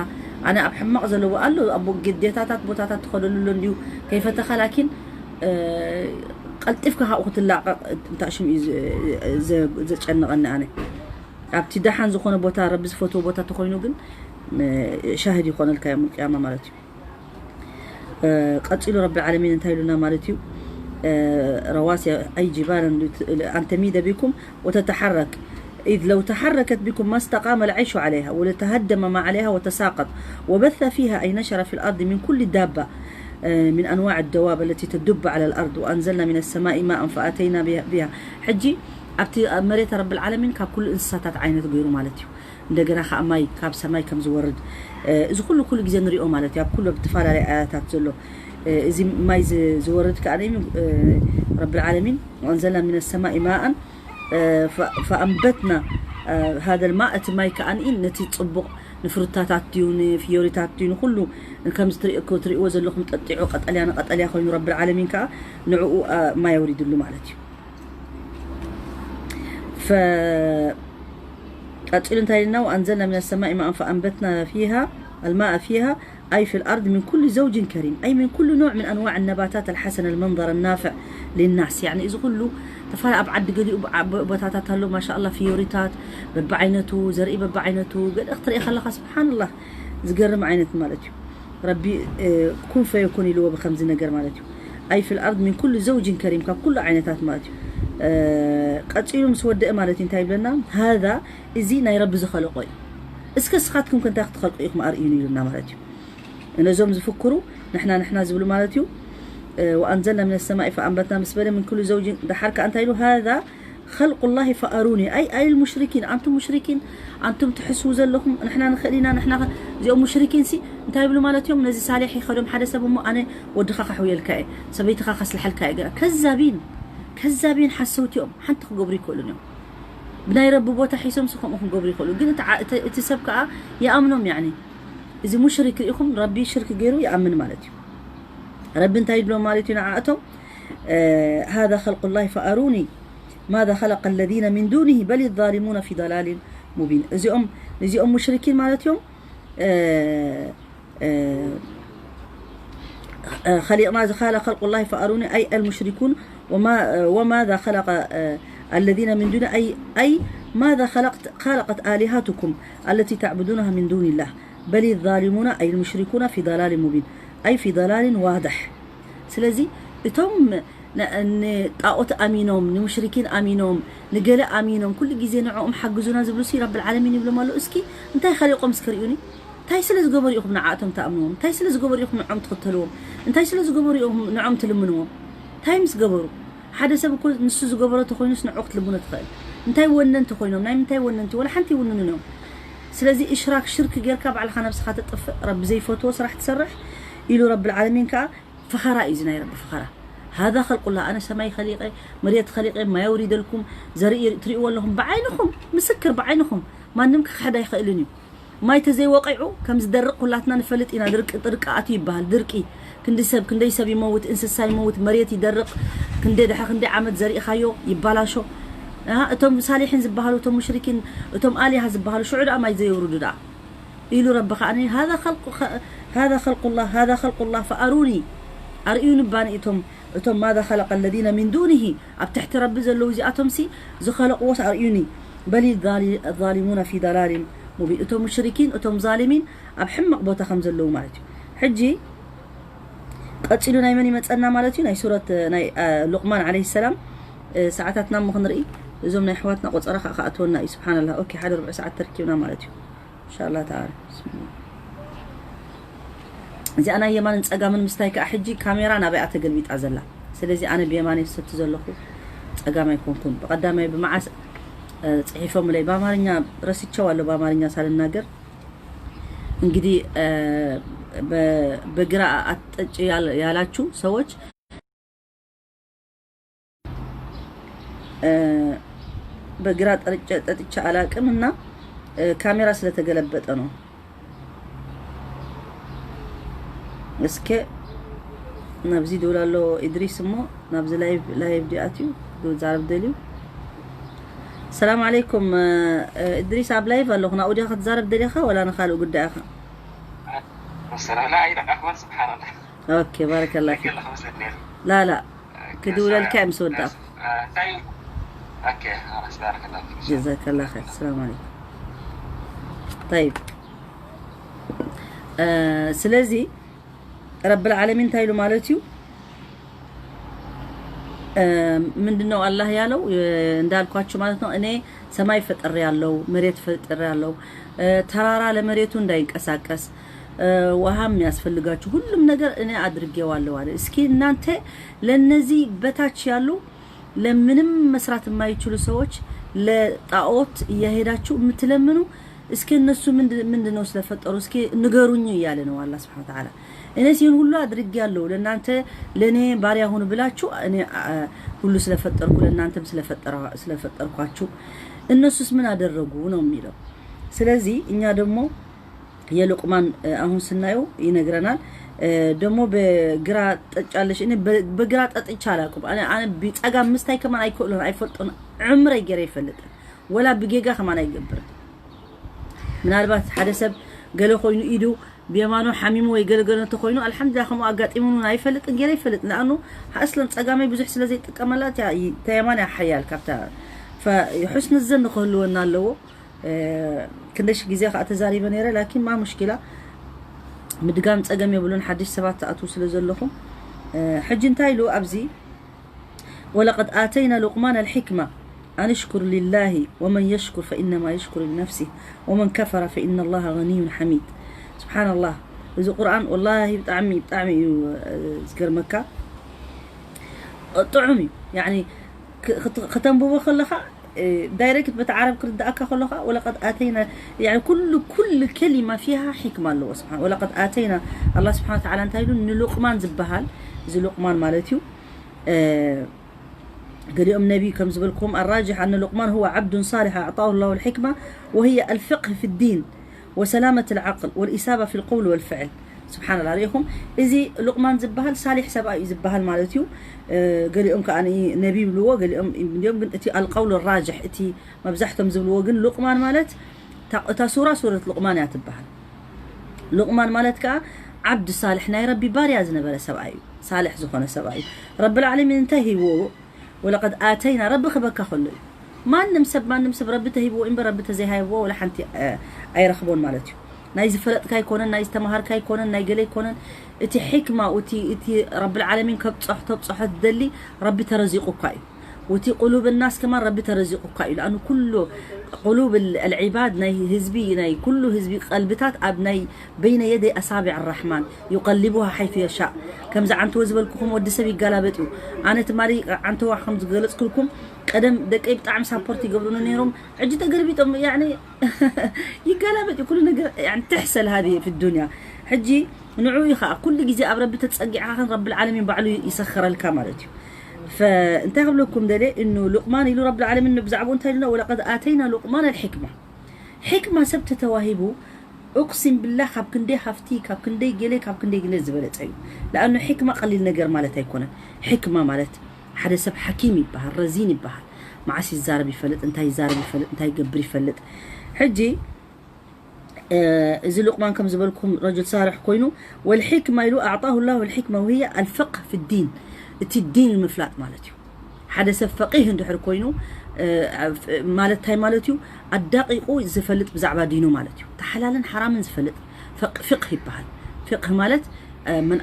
ኣነ ኣብ ሕማቕ ዘለዎ ኣሎ ኣብ ግዴታታት ቦታታት ትኸደሉ ኣሎ እንዲዩ ከይፈተኻ ላኪን እ፣ ቀልጢፍካ ካብኡ ክትላቐቕ እንታይ ሽም እዩ ዘ- ዘ- ዘጨንቐኒ ኣነ ኣብቲ ደሓን ዝኾነ ቦታ ረቢ ዝፈትዎ ቦታ ተኮይኑ ግን እ፣ ሻህድ ይኾነልካ ዮም ቅያማ ማለት እዩ። ቀጺሉ ረቢ ዓለሚን እንታይ ኢሉና ማለት እዩ? رواسي أي جبالا أن تميد بكم وتتحرك إذ لو تحركت بكم ما استقام العيش عليها ولتهدم ما عليها وتساقط وبث فيها أي نشر في الأرض من كل دابة من أنواع الدواب التي تدب على الأرض وأنزلنا من السماء ماء فأتينا بها ሕጂ ኣብቲ ኣብ መሬት ረቢ ዓለሚን ካብ ኩሉ እንስሳታት ዓይነት ገይሩ ማለት እዩ። እንደገና ከዓ ማይ ካብ ሰማይ ከም ዝወርድ እዚ ኩሉ ኩሉ ግዜ ንሪኦ ማለት እዩ ኣብ ኩሉ ብዝተፈላለየ ኣያታት ዘሎ እዚ ማይ ዝወርድ ከዓ ረቢ ዓለሚን ወንዘልና ሚነ ሰማኢ ማኣን ፈኣንበትና ሃደ ልማ እቲ ማይ ከዓ ነቲ ፅቡቕ ንፍሩታታት ድዩ ንፍዮሪታት ድዩ ንኩሉ ከምዚ ትሪእዎ ዘለኹም ጠጢዑ ቀጠልያ ንቀጠልያ ኮይኑ ረቢ ዓለሚን ከዓ ንዕኡ ማይ ኣውሪድሉ ማለት እዩ። ቀጺሉ እንታይ ኢልና وأنزلنا من السماء ماء فأنبتنا فيها الماء فيها أي في الأرض من كل زوج كريم أي من كل نوع من أنواع النباتات الحسن المنظر النافع للناس يعني እዚ ኩሉ ተፋላ ኣብ ዓዲ ገሊኡ ቦታታት ኣሎ ማሻ ኣላ ፍዮሪታት በብዓይነቱ ዘርኢ በብዓይነቱ ገለ ክትርኢ ከለኻ ስብሓንላህ ዝገርም ዓይነት ማለት እዩ ረቢ ኩን ፈየኩን ኢልዎ ብከምዚ ነገር ማለት እዩ ኣይ ፊ ልኣርድ ሚን ኩሉ ዘውጅን ከሪም ካብ ኩሉ ዓይነታት ማለት እዩ ቀፂሉ ምስ ወደአ ማለት እዩ እንታይ ይብለና ሃዛ እዚ ናይ ረቢ ዝኸለቆ እዩ እስከ ስኻትኩም ከ እንታይ ክትኸልቁ ኢኹም ኣርእዩኒ ኢሉና ማለት እዩ ነዞም ዝፍክሩ ንሕና ንሕና ዝብሉ ማለት እዩ ወኣንዘልና ምን ሰማኢ ፈኣንበትና ምስ በለ ምን ኩሉ ዘውጅን ደሓር ከኣ እንታይ ኢሉ ሃዛ خلق الله فأروني أي أي المشركين أنتم مشركين أنتم تحسوا ዘለኹም ንሕና ንኽእል ኢና ንሕና እዚኦም ሙሽሪኪን ሲ እንታይ ይብሉ ማለት እዮም ነዚ ሳሌሕ ይኸዶም ሓደ ሰብ እሞ ኣነ ወድኻ ከሕውየልካ እየ ሰበይትኻ ከስልሐልካ እየ ገና ከዛቢን ከዛቢን ሓሰውቲ እዮም ሓንቲ ክገብሩ ይክእሉን እዮም ብናይ ረቢ ቦታ ሒሶም ሲ ከምኡ ክገብሩ ይክእሉ ግን እቲ ሰብ ከዓ ይኣምኖም ያኒ እዚ ሙሽሪክ ርኢኹም ረቢ ሽርክ ገይሩ ይኣምን ማለት እዩ ረቢ እንታይ ይብሎም ማለት እዩ ንዓእቶም هذا خلق الله فأروني ماذا خلق الذين من دونه بل الظالمون في ضلال مبين እዚኦም እዚኦም ሙሽሪኪን ማለት እዮም خلقنا خلق الله فأروني أي المشركون وما وماذا خلق الذين من دونه أي أي ماذا خلقت خلقت آلهتكم التي تعبدونها من دون الله بل الظالمون أي المشركون في ضلال مبين أي في ضلال واضح ስለዚ እቶም ንጣኦት ኣሚኖም ንሙሽሪኪን ኣሚኖም ንገለ ኣሚኖም ኩሉ ግዜ ንዕኦም ሓግዙና ዝብሉ ሲ ረብል ዓለሚን ይብሎም ኣሎ እስኪ እንታይ ኸሊቆም እስኪ ርእዩኒ እንታይ ስለ ዝገበሩ ኢኹም ንዓእቶም ትኣምንዎም እንታይ ስለ ዝገበሩ ኢኹም ንዖም ትኽተልዎም እንታይ ስለ ዝገበሩ ኢኹም ንዖም ትልምንዎም እንታይ ምስ ገበሩ ሓደ ሰብ እኮ ንሱ ዝገበሮ ተኮይኑስ ንዑ ክትልምኖ ትኽእል እንታይ ወነንቲ ኮይኖም ናይ ምንታይ ወነንቲ ወላ ሓንቲ ይውንኑን እዮም ስለዚ እሽራክ ሽርክ ጌርካ ባዕልኻ ነብስኻ ተጥፍእ፣ ረቢ ዘይፈትዎ ስራሕ ትሰርሕ ኢሉ ረብል ዓለሚን ከኣ ፈኸራ እዩ። እዚ ናይ ረቢ ፈኸራ። ሃዛ ኸልቁላ፣ ኣነ ሰማይ ኸሊቐ፣ መሬት ኸሊቐ፣ ማይ ኣውሪደልኩም፣ ዘርኢ ትሪእዎ ኣለኹም ብዓይንኹም፣ ምስክር ብዓይንኹም። ማንም ክኽሕድ ኣይኽእልን እዩ። ማይ ተዘይወቂዑ ከም ዝደርቕ ኩላትና ንፈልጥ ኢና። ድርቂ፣ ድርቂ ኣትዩ ይበሃል። ድርቂ ክንዲ ሰብ፣ ክንደይ ሰብ ይመውት፣ እንስሳ ይመውት፣ መሬት ይደርቕ፣ ክንደይ ድሕሪ ክንደይ ዓመት ዘሪእኻዮ ይባላሾ። ኣሃ፣ እቶም ሳሊሒን ዝበሃሉ፣ እቶም ሙሽሪኪን፣ እቶም ኣሊሃ ዝበሃሉ ሽዑ ደኣ ማይ ዘየውርዱ ደኣ ኢሉ ረቢ ከኣ ሃذا خلق، هذا خلق الله، هذا خلق الله فأروني، ኣርእዩኒ ባኒ እቶም፣ እቶም ماذا خلق الذين من دونه ኣብ ትሕቲ ረቢ ዘለዉ እዚኣቶምሲ ዝኸለቕዎስ ኣርእዩኒ። بل الظالمون في ضلال مبين، እቶም ሙሽሪኪን እቶም ዛሊሚን ኣብ ሕማቕ ቦታ ከም ዘለዉ ማለት እዩ። ሕጂ ቀጺሉ ናይ መን ይመጸና ማለት እዩ? ናይ ሱረት ናይ ሉቅማን ዓለይሂ ሰላም። ሰዓታትና እሞ ክንርኢ፣ እዞም ናይ ኣሕዋትና ቆጸራ ከዓ ክኣትወና እዩ። ስብሓንላህ። ኦኬ፣ ሓደ ርብዒ ሰዓት ተርኪብና ማለት እዩ። ኢንሻላህ ተዓላ። እዚኣ ናይ የማንን ጸጋምን ምስታይ ከዓ ሕጂ ካሜራ ናበይኣ ተገልቢጣ ዘላ። ስለዚ ኣነ ብየማን ሰቲ ዘለኹ፣ ጸጋም ኣይኮንኩን። ብቐዳማይ ብመዓስ ጽሒፎምለይ ብኣማርኛ፣ ረስቸው ኣሎ ብኣማርኛ ሳልናገር። እንግዲህ በግራ አትጠጭ ያላችሁ ሰዎች በግራ ጠጥቼ አላቅም እና ካሜራ ስለተገለበጠ ነው። እስከ ናብዚ ድውል ኣሎ ኢድሪስ እሞ ናብዚ ላይቭ ላይቭ ዲኣትዩ ዛረብ ደልዩ። ሰላም ዓለይኩም። እድሪስ ኣብ ላይቭ ኣለኹ። ናብኡ ዲኻ ክትዛረብ ደሊኻ ወላ ንኻልእ ጉዳይ ኢኻ? ሰላም ላ ኢላ ኣሕዋን ስብሓንላ ኦኬ ባረከላ ፊክ። ከለኻ መስለት ነይሩ። ላ ላ ክድውለልካ እየ ምስ ወዳእኩ። እንታይ? ኦኬ ኸላስ ባረከላ ፊክ። ጀዛከላ ኸይር። ሰላም ዓለይኩም። ጠይብ ስለዚ ረብል ዓለሚን እንታይ ኢሉ ማለት እዩ? ምንድነው አላህ ያለው? እንዳልኳችሁ ማለት ነው። እኔ ሰማይ ፈጥሬ ያለው፣ መሬት ፈጥሬ ያለው፣ ተራራ ለመሬቱ እንዳይንቀሳቀስ፣ ውሃ የሚያስፈልጋችሁ ሁሉም ነገር እኔ አድርጌዋለሁ አለ። እስኪ እናንተ ለነዚህ በታች ያሉ ለምንም መስራት የማይችሉ ሰዎች ለጣዖት እያሄዳችሁ የምትለምኑ እስኪ እነሱ ምንድን ነው ስለፈጠሩ እስኪ ንገሩኝ እያለ ነው አላህ ስብሐነ ወተዓላ። እኔስ ይህን ሁሉ አድርጌያለሁ ለእናንተ ለእኔ ባሪያ ሁኑ ብላችሁ እኔ ሁሉ ስለፈጠርኩ ለእናንተም ስለፈጠርኳችሁ እነሱስ ምን አደረጉ ነው የሚለው። ስለዚህ እኛ ደግሞ የሉቅማን አሁን ስናየው ይነግረናል። ደግሞ በግራ ጠጫለሽ። እኔ በግራ ጠጥቻ አላውቅም። ብፀጋም ምስታይ ከማን አይክእሉን አይፈልጡን። ዕምረይ ገይረ ይፈልጥን ወላ ብጌጋ ከማን ኣይገብርን። ምናልባት ሓደ ሰብ ገለ ኮይኑ ኢዱ ብየማኑ ሓሚሙ ወይ ገለገለ እንተኮይኑ ኣልሓምዱሊላህ ከምኡ ኣጋጢሙን እውን ኣይፈልጥን ገይረ ይፈልጥ። ንኣኑ ኣስለን ፀጋመይ ብዙሕ ስለ ዘይጥቀመላ ተየማን ሓያል ካብታ። ሕስኒ ዘን ክህልወና ኣለዎ። ክንደሽ ግዜ ከዓ ተዛሪበ ነይረ ላኪን ማ ሙሽኪላ ምድጋም ፀገም የብሉን። ሓድሽ ሰባት ትኣትዉ ስለ ዘለኹም ሕጂ እንታይ ኢሉ ኣብዚ ولقد آتينا لقمان الحكمة أن اشكر لله ومن يشكر فإنما يشكر لنفسه ومن كفر فإن الله غني حميد. سبحان الله. እዚ ቁርኣን ወላሂ ብጣዕሚ ብጣዕሚ እዩ ዝገርመካ። ጥዑም እዩ። ያኒ ከተንብቦ ከለኻ ዳይሬክት በቲ ዓረብ ክርዳእካ ከለኻ ولقد آتينا يعني كل كل كلمة فيها حكمة ኣለዎ። ስብሓን ولقد آتينا الله سبحانه وتعالى እንታይ ኢሉ ንሉቅማን ዝበሃል እዚ ሉቅማን ማለት እዩ። ገሊኦም ነቢ ከም ዝበልኩም الراجح أن لقمان هو عبد صالح أعطاه الله الحكمة وهي الفقه في الدين وسلامة العقل والإصابة في القول والفعل. سبحان الله ሪኢኹም። እዚ ሉቅማን ዝበሃል ሳሊሕ ሰብኣይ እዩ ዝበሃል ማለት እዩ። ገሊኦም ከዓ ነቢ ይብልዎ፣ ገሊኦም እንዲኦም ግን እቲ القول الراجح እቲ መብዛሕቶም ዝብልዎ ግን ሉቅማን ማለት እታ ሱራ ሱረት ሉቅማን እያ ትበሃል። ሉቅማን ማለት ከዓ ዓብድ ሳልሕ ናይ ረቢ ባርያ ዝነበረ ሰብኣይ እዩ። ሳልሕ ዝኾነ ሰብኣይ እዩ። ረብል ዓለሚን እንታይ ሂብዎ? ولقد آتينا ረቢ ክበካ ከሎ እዩ። ማንም ሰብ ማንም ሰብ ረቢ ተሂብዎ እምበር ረቢ ተዘይሃይብዎ ወላ ሓንቲ ኣይረኽቦን ማለት እዩ። ናይ ዝፈለጥካ ኣይኮነን፣ ናይ ዝተማሃርካ ኣይኮነን፣ ናይ ገለ ኣይኮነን። እቲ ሕክማ እቲ እቲ ረብል ዓለሚን ከብፀሕ ተብፀሖ ትደሊ ረቢ ተረዚቑካ እዩ። وتي قلوب الناس كمان ربي ترزقك إلى أنه كل قلوب العباد ناي هزبي ناي كل هزبي قلبتات أب ناي بين يدي أصابع الرحمن يقلبها حيث يشاء. كم زعنت وزبلكم ودي سبي قلبتو. أنا تماري عنتو خمس قلت كلكم قدم دقي بطعم سابورت يقبلون نيرهم عجت قلبي يعني يقلبت كل نقر يعني تحصل هذه في الدنيا. حجي ንዑ ኢኻ ኩሉ ግዜ ኣብ ረቢ ተጸጊዕካ ከን ረቢ ዓለሚን ባዕሉ ይሰኸረልካ ማለት እዩ። ፈእንታይ ክብለኩም ደለ እኑ ሉቅማን ኢሉ ረቢ ዓለሚን ብዛዕባኡ እንታይ ኢሉና ወለቀድ ኣተይና ሉቅማን ኣልሕክማ። ሕክማ ሰብ ተተዋሂቡ እቅሲም ብላ ካብ ክንደይ ሃፍቲ ካብ ክንደይ ገለ ካብ ክንደይ ገለ ዝበለጸ እዩ። ለኣኑ ሕክማ ቀሊል ነገር ማለት ኣይኮነን። ሕክማ ማለት ሓደ ሰብ ሓኪም ይበሃል፣ ረዚን ይበሃል። መዓስ ይዛረብ ይፈልጥ፣ እንታይ ይዛረብ ይፈልጥ፣ እንታይ ይገብር ይፈልጥ። ሕጂ እዚ ሉቅማን ከም ዝበልኩም ረጁል ሳልሕ ኮይኑ ወልሕክማ ኢሉ ኣዕጣሁ ላሁ ልሕክማ ወህየ ኣልፍቅህ ፊ ዲን፣ እቲ ዲን ምፍላጥ ማለት እዩ። ሓደ ሰብ ፈቂህ እንድሕር ኮይኑ ማለት እንታይ ማለት እዩ? ኣዳቂቁ ዝፈልጥ ብዛዕባ ዲኑ ማለት እዩ። ተሓላልን ሓራምን ዝፈልጥ ፍቅህ ይበሃል። ፍቅህ ማለት መን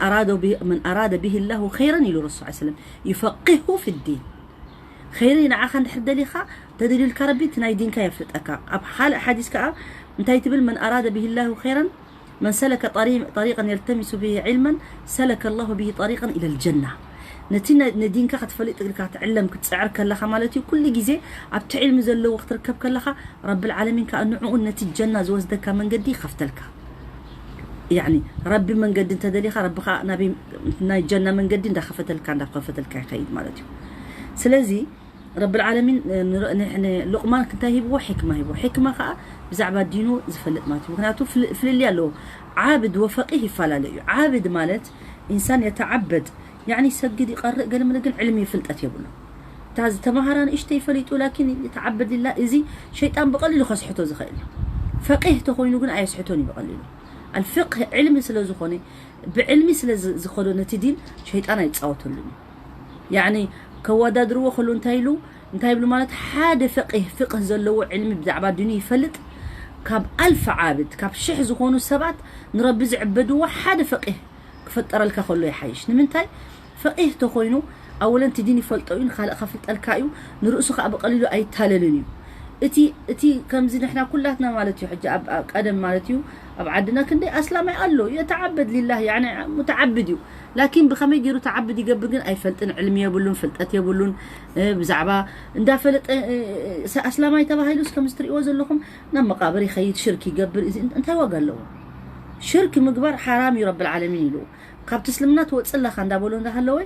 ኣራደ ብሂ ላሁ ኸይረን ኢሉ ረሱል ሰለም ይፈቂሁ ፊ ዲን። ኸይሪ ንዓኻ እንድሕር ደሊኻ ተደልዩልካ ረቢ እቲ ናይ ዲንካ የፍልጠካ። ኣብ ካልእ ሓዲስ ከኣ እንታይ ትብል? መን ኣራደ ብሂ ላሁ ኸይረን መን ሰለከ ጠሪቀን የልተሚሱ ብሂ ዕልመን ሰለከ ላሁ ብሂ ጠሪቀን ኢለል ጀና። ነቲ ነዲንካ ክትፈልጥ እግልካ ትዕለም ክትፅዕር ከለኻ ማለት እዩ። ኩሉ ግዜ ኣብቲ ዕልሚ ዘለዎ ክትርከብ ከለኻ ረብል ዓለሚን ከኣ ንዕኡ ነቲ ጀና ዝወስደካ መንገዲ ይኸፍተልካ። ያኒ ረቢ መንገዲ እንተደሊኻ ረቢ ከኣ ናበይ ናይ ጀና መንገዲ እንዳኸፈተልካ እንዳኸፈተልካ ይኸይድ ማለት እዩ። ስለዚ ረብል ዓለሚን ንሉቅማን እንታይ ሂብዎ? ሕክማ ሂብዎ። ሕክማ ከኣ ብዛዕባ ዲኑ ዝፈልጥ ማለት እዩ። ምክንያቱ ፍልልይ ኣለዎ። ዓብድ ወፈቂህ ይፈላለ እዩ። ዓብድ ማለት ኢንሳን የተዓበድ ያኒ ሰግድ ይቀርእ ገለ መለ ግን ዕልሚ ፍልጠት የብሉ። እታ ዝተማሃራ ንእሽተይ ፈሊጡ ላኪን የተዓበድ ሊላ እዚ ሸይጣን ብቀሊሉ ከስሕቶ ዝኽእል እዩ። ፈቂህ ተኮይኑ ግን ኣየስሕቶን እዩ ብቀሊሉ። ኣልፍቅህ ዕልሚ ስለ ዝኾነ ብዕልሚ ስለ ዝኸዶ ነቲ ዲን ሸይጣን ኣይፃወተሉን እዩ። ያኒ ከወዳድርዎ ከሉ እንታይ ኢሉ እንታይ ይብሉ ማለት ሓደ ፈቂህ ፍቅህ ዘለዎ ዕልሚ ብዛዕባ ዲኑ ይፈልጥ ካብ ኣልፍ ዓብድ ካብ ሽሕ ዝኾኑ ሰባት ንረቢ ዝዕበድዎ ሓደ ፈቂህ ክፈጠረልካ ከሎ ይሓይሽ። ንምንታይ ፈቂህ ተኮይኑ ኣወለን እቲ ዲን ይፈልጦ እዩ ንካልእ ከፍልጠልካ እዩ። ንርእሱ ከዓ ብቀሊሉ ኣይታለልን እዩ። እቲ እቲ ከምዚ ንሕና ኩላትና ማለት እዩ ሕጂ ኣብ ቀደም ማለት እዩ ኣብ ዓድና ክንደይ ኣስላማይ ኣሎ የተዓበድ ሊላህ ያኒ ሙተዓብድ እዩ። ላኪን ብኸመይ ገይሩ ተዓብድ ይገብር ግን ኣይፈልጥን። ዕልሚ የብሉን፣ ፍልጠት የብሉን። ብዛዕባ እንዳፈለጠ ኣስላማይ ተባሂሉስ ከምዚ ትሪእዎ ዘለኹም ናብ መቃብር ይኸይድ ሽርክ ይገብር። እዚ እንታይ ዋጋ ኣለዎ? ሽርክ ምግባር ሓራም እዩ ረብል ዓለሚን ኢሉ ካብቲ እስልምና ትወፅእ ኣለኻ እንዳበሉ እንዳሃለወ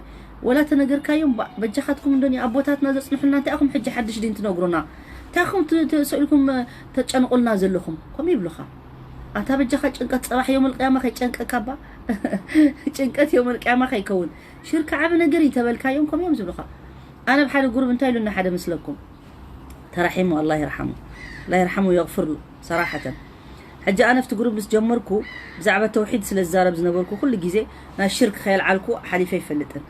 ወላ ተነገርካዮም በጃኻትኩም እንዶ ኣቦታትና ዘፅንሑልና እንታይ ኢኹም ሕጂ ሓድሽ ዲን ትነግሩና እንታይ ኢኹም ተሰኢልኩም ተጨንቁልና ዘለኹም ከምኡ ይብሉኻ። ኣንታ በጃኻ ጭንቀት ፀባሕ ዮም ልቅያማ ከይጨንቀካ ባ ጭንቀት ዮም ልቅያማ ከይከውን ሽርክ ዓብ ነገር እዩ ተበልካዮም ከምኡ እዮም ዝብሉኻ። ኣነ ብሓደ ጉሩብ እንታይ ኢሉና ሓደ ምስለኩም ተራሒሙ ኣላ ይርሓሙ ኣላ ይርሓሙ የቕፍር ሰራሓተን። ሕጂ ኣነ ኣብቲ ጉሩብ ምስ ጀመርኩ ብዛዕባ ተውሒድ ስለ ዝዛረብ ዝነበርኩ ኩሉ ግዜ ናይ ሽርክ ከየልዓልኩ ሓሊፈ ይፈልጥን።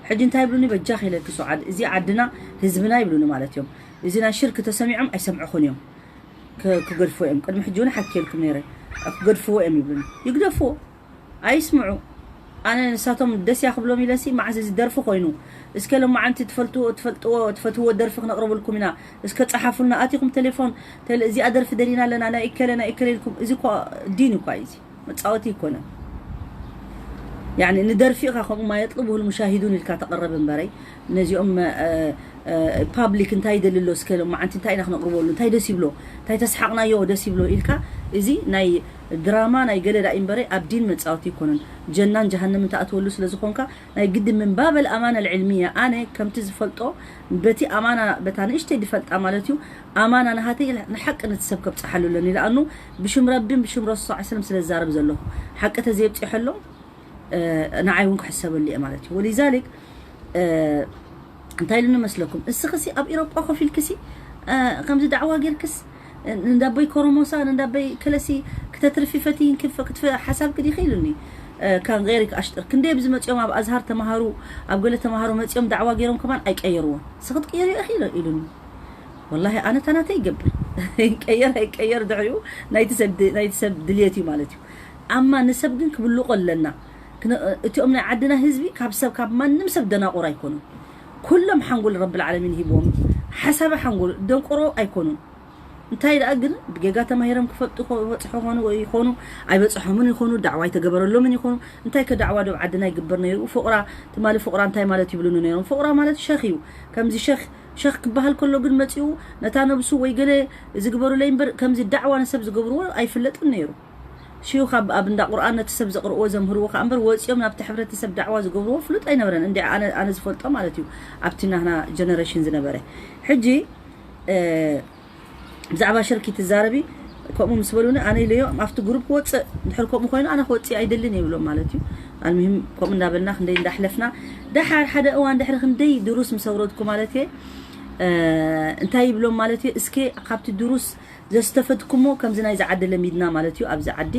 ሕጂ እንታይ ይብሉኒ በጃኺ ኢለኪ ሱዓድ እዚ ዓድና ህዝብና ይብሉኒ ማለት እዮም። እዚ ናይ ሽርክ ተሰሚዖም ኣይሰምዕኹን እዮም። ክገድፍዎ እዮም ቅድሚ ሕጂ እውን ሓኪየልኩም ነይረ። ክገድፍዎ እዮም ይብሉኒ። ይግደፍዎ ኣይስምዑ። ኣነ ንሳቶም ደስ እያ ክብሎም ኢለሲ መዓስ እዚ ደርፊ ኮይኑ እስከ ሎማዓንቲ ትፈልጥዎ ትፈልጥዎ ትፈትዎ ደርፊ ክነቅርበልኩም ኢና። እስከ ጸሓፉልና ኣቲኹም ቴሌፎን እዚኣ ደርፊ ደሊና ኣለና ናይ እከለ ናይ እከለ ኢልኩም እዚ እኳ ዲን እኳ እዩ እዚ መጻወቲ ይኮነ። ያኒ ንደርፊ ኢኻ ከምኡ ማ የጥልብሁ ልሙሻሂዱን ኢልካ ተቅርብ እምበረይ ነዚኦም ፓብሊክ እንታይ ይደሊ ኣሎ እስከ ሎማዓንቲ እንታይ ኢና ክነቅርበሉ እንታይ ደስ ይብሎ እንታይ ተስሓቅናዮ ደስ ይብሎ ኢልካ እዚ ናይ ድራማ ናይ ገለ ዳእ እምበረ ኣብ ዲን መጻወቲ ኣይኮነን። ጀናን ጀሃነምን ትኣትወሉ ስለ ዝኾንካ ናይ ግዲ ምን ባበል ኣማና ልዕልምያ ኣነ ከምቲ ዝፈልጦ በቲ ኣማና በታ ንእሽተይ ዝፈልጣ ማለት እዩ ኣማና ናሃተይ ንሓቂ ነቲ ሰብ ከብጽሓሉ ኣለኒ። ለኣኑ ብሽም ረቢን ብሽም ረሱል ሰለላሁ ዐለይሂ ወሰለም ስለ ዝዛረብ ዘለኹ ሓቂ ተዘይብጽሐሎም ንዓይ እውን ክሕሰበሉ እየ ማለት እዩ። ወሊዛሊክ እንታይ ኢሉ ንመስለኩም እስኺሲ ኣብ ኢሮጳ ኮፍ ኢልክሲ ከምዚ ዳዕዋ ጌርክስ ንዳበይ ኮረሞሳ ንዳበይ ከለሲ ክተትርፊ ፈትይን ክትፈ ሓሳብ ክዲ ኢሉኒ ካን ገይሪክ ኣሽጥር ክንደይ ኣብዚ መፅኦም ኣብ ኣዝሃር ተምሃሩ ኣብ ገለ ተምሃሩ መፅኦም ዳዕዋ ገይሮም ከማን ኣይቀየርዎን ንስኺ ትቅየሪ ኢኺ ኢሉኒ። ወላሂ ኣነ ታናተ ይገብር ይቀየር ኣይቀየር ድሕሪኡ ናይቲ ሰብ ድልየት እዩ ማለት እዩ። ኣማ ንሰብ ግን ክብልቆ ኣለና። እቲኦም ናይ ዓድና ህዝቢ ካብ ሰብ ካብ ማንም ሰብ ደናቁር ኣይኮኑን። ኩሎም ሓንጎል ረብል ዓለሚን ሂብዎም፣ ሓሳቢ ሓንጎል ደንቆሮ ኣይኮኑን። እንታይ ደኣ ግን ብጌጋ ተማሂሮም ክፈልጡ ይኾ- ይበጽሑ ይኾኑ ወይ ይኾኑ ኣይበጽሖምን ይኾኑ፣ ዳዕዋ ኣይተገበረሎምን ይኾኑ። እንታይ ከ ዳዕዋ ዶ ኣብ ዓድና ይግበር ነይሩ? ፍቑራ ትማሊ ፍቑራ እንታይ ማለት ይብሉኒ ነይሮም? ፍቑራ ማለት ሸኽ እዩ። ከምዚ ሸኽ ሸኽ ክበሃል ከሎ ግን መጺኡ ነታ ነብሱ ወይ ገለ ዝግበሩለይ እምበር ከምዚ ዳዕዋ ንሰብ ዝገብርዎ ኣይፍለጥን ነይሩ። ሽዩኽ ኣብ ኣብ እንዳ ቁርኣን ነቲ ሰብ ዘቕርእዎ ዘምህርዎ ከኣ እምበር ወጺኦም ናብቲ ሕብረተሰብ ዳዕዋ ዝገብርዎ ፍሉጥ ኣይነበረን። እንዲ ኣነ ኣነ ዝፈልጦ ማለት እዩ ኣብቲ ናህና ጀነሬሽን ዝነበረ። ሕጂ ብዛዕባ ሽርክ ትዛረቢ ከምኡ ምስ በሉኒ ኣነ ኢለዮ ኣብቲ ግሩፕ ክወፅእ ድሕር ከምኡ ኮይኑ ኣነ ክወፅእ ኣይደልን እየ ይብሎም ማለት እዩ። ኣልሙሂም ከምኡ እንዳበልና ክንደይ እንዳሕለፍና ደሓር ሓደ እዋን ድሕሪ ክንደይ ድሩስ ምስ ኣውረድኩ ማለት እየ እንታይ ይብሎም ማለት እየ እስከ ካብቲ ድሩስ ዘስተፈድኩሞ ከምዚ ናይዚ ዓዲ ለሚድና ማለት እዩ። ኣብዚ ዓዲ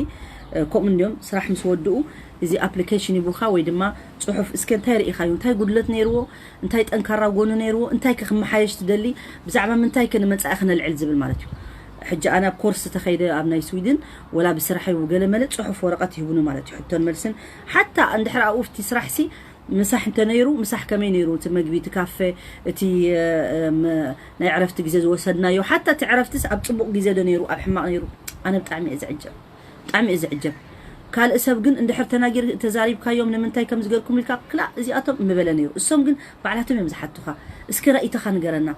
ከምኡ እንዲዮም ስራሕ ምስ ወድኡ እዚ ኣፕሊኬሽን ይቡኻ ወይ ድማ ፅሑፍ እስከ እንታይ ርኢኻዮ እንታይ ጉድለት ነይርዎ እንታይ ጠንካራ ጎኑ ነይርዎ እንታይ ከ ክመሓየሽ ትደሊ ብዛዕባ ምንታይ ከ ንመፃኢ ክነልዕል ዝብል ማለት እዩ። ሕጂ ኣነ ኣብ ኮርስ ተኸይደ ኣብ ናይ ስዊድን ወላ ብስራሕ ይቡ ገለ መለ ፅሑፍ ወረቐት ይህቡኒ ማለት እዩ። ሕቶን መልስን ሓታ እንድሕር ኣብኡ ፍቲ ስራሕ ሲ ምሳሕ እንተ ነይሩ ምሳሕ ከመይ ነይሩ እቲ መግቢ እቲ ካፈ እቲ ናይ ዕረፍቲ ግዜ ዝወሰድናዮ ሓታ እቲ ዕረፍትስ ኣብ ፅቡቕ ግዜ ዶ ነይሩ ኣብ ሕማቕ ነይሩ ኣነ ብጣዕሚ እየ ዝዕጀብ። ብጣዕሚ እየ ዝዕጀብ። ካልእ ሰብ ግን እንድሕር ተናጊር ተዛሪብካዮም ንምንታይ ከም ዝገርኩም ኢልካ ክላእ እዚኣቶም ምበለ ነይሩ። እሶም ግን ባዕላቶም እዮም ዝሓቱኻ። እስኪ ራኢተኻ ንገረና።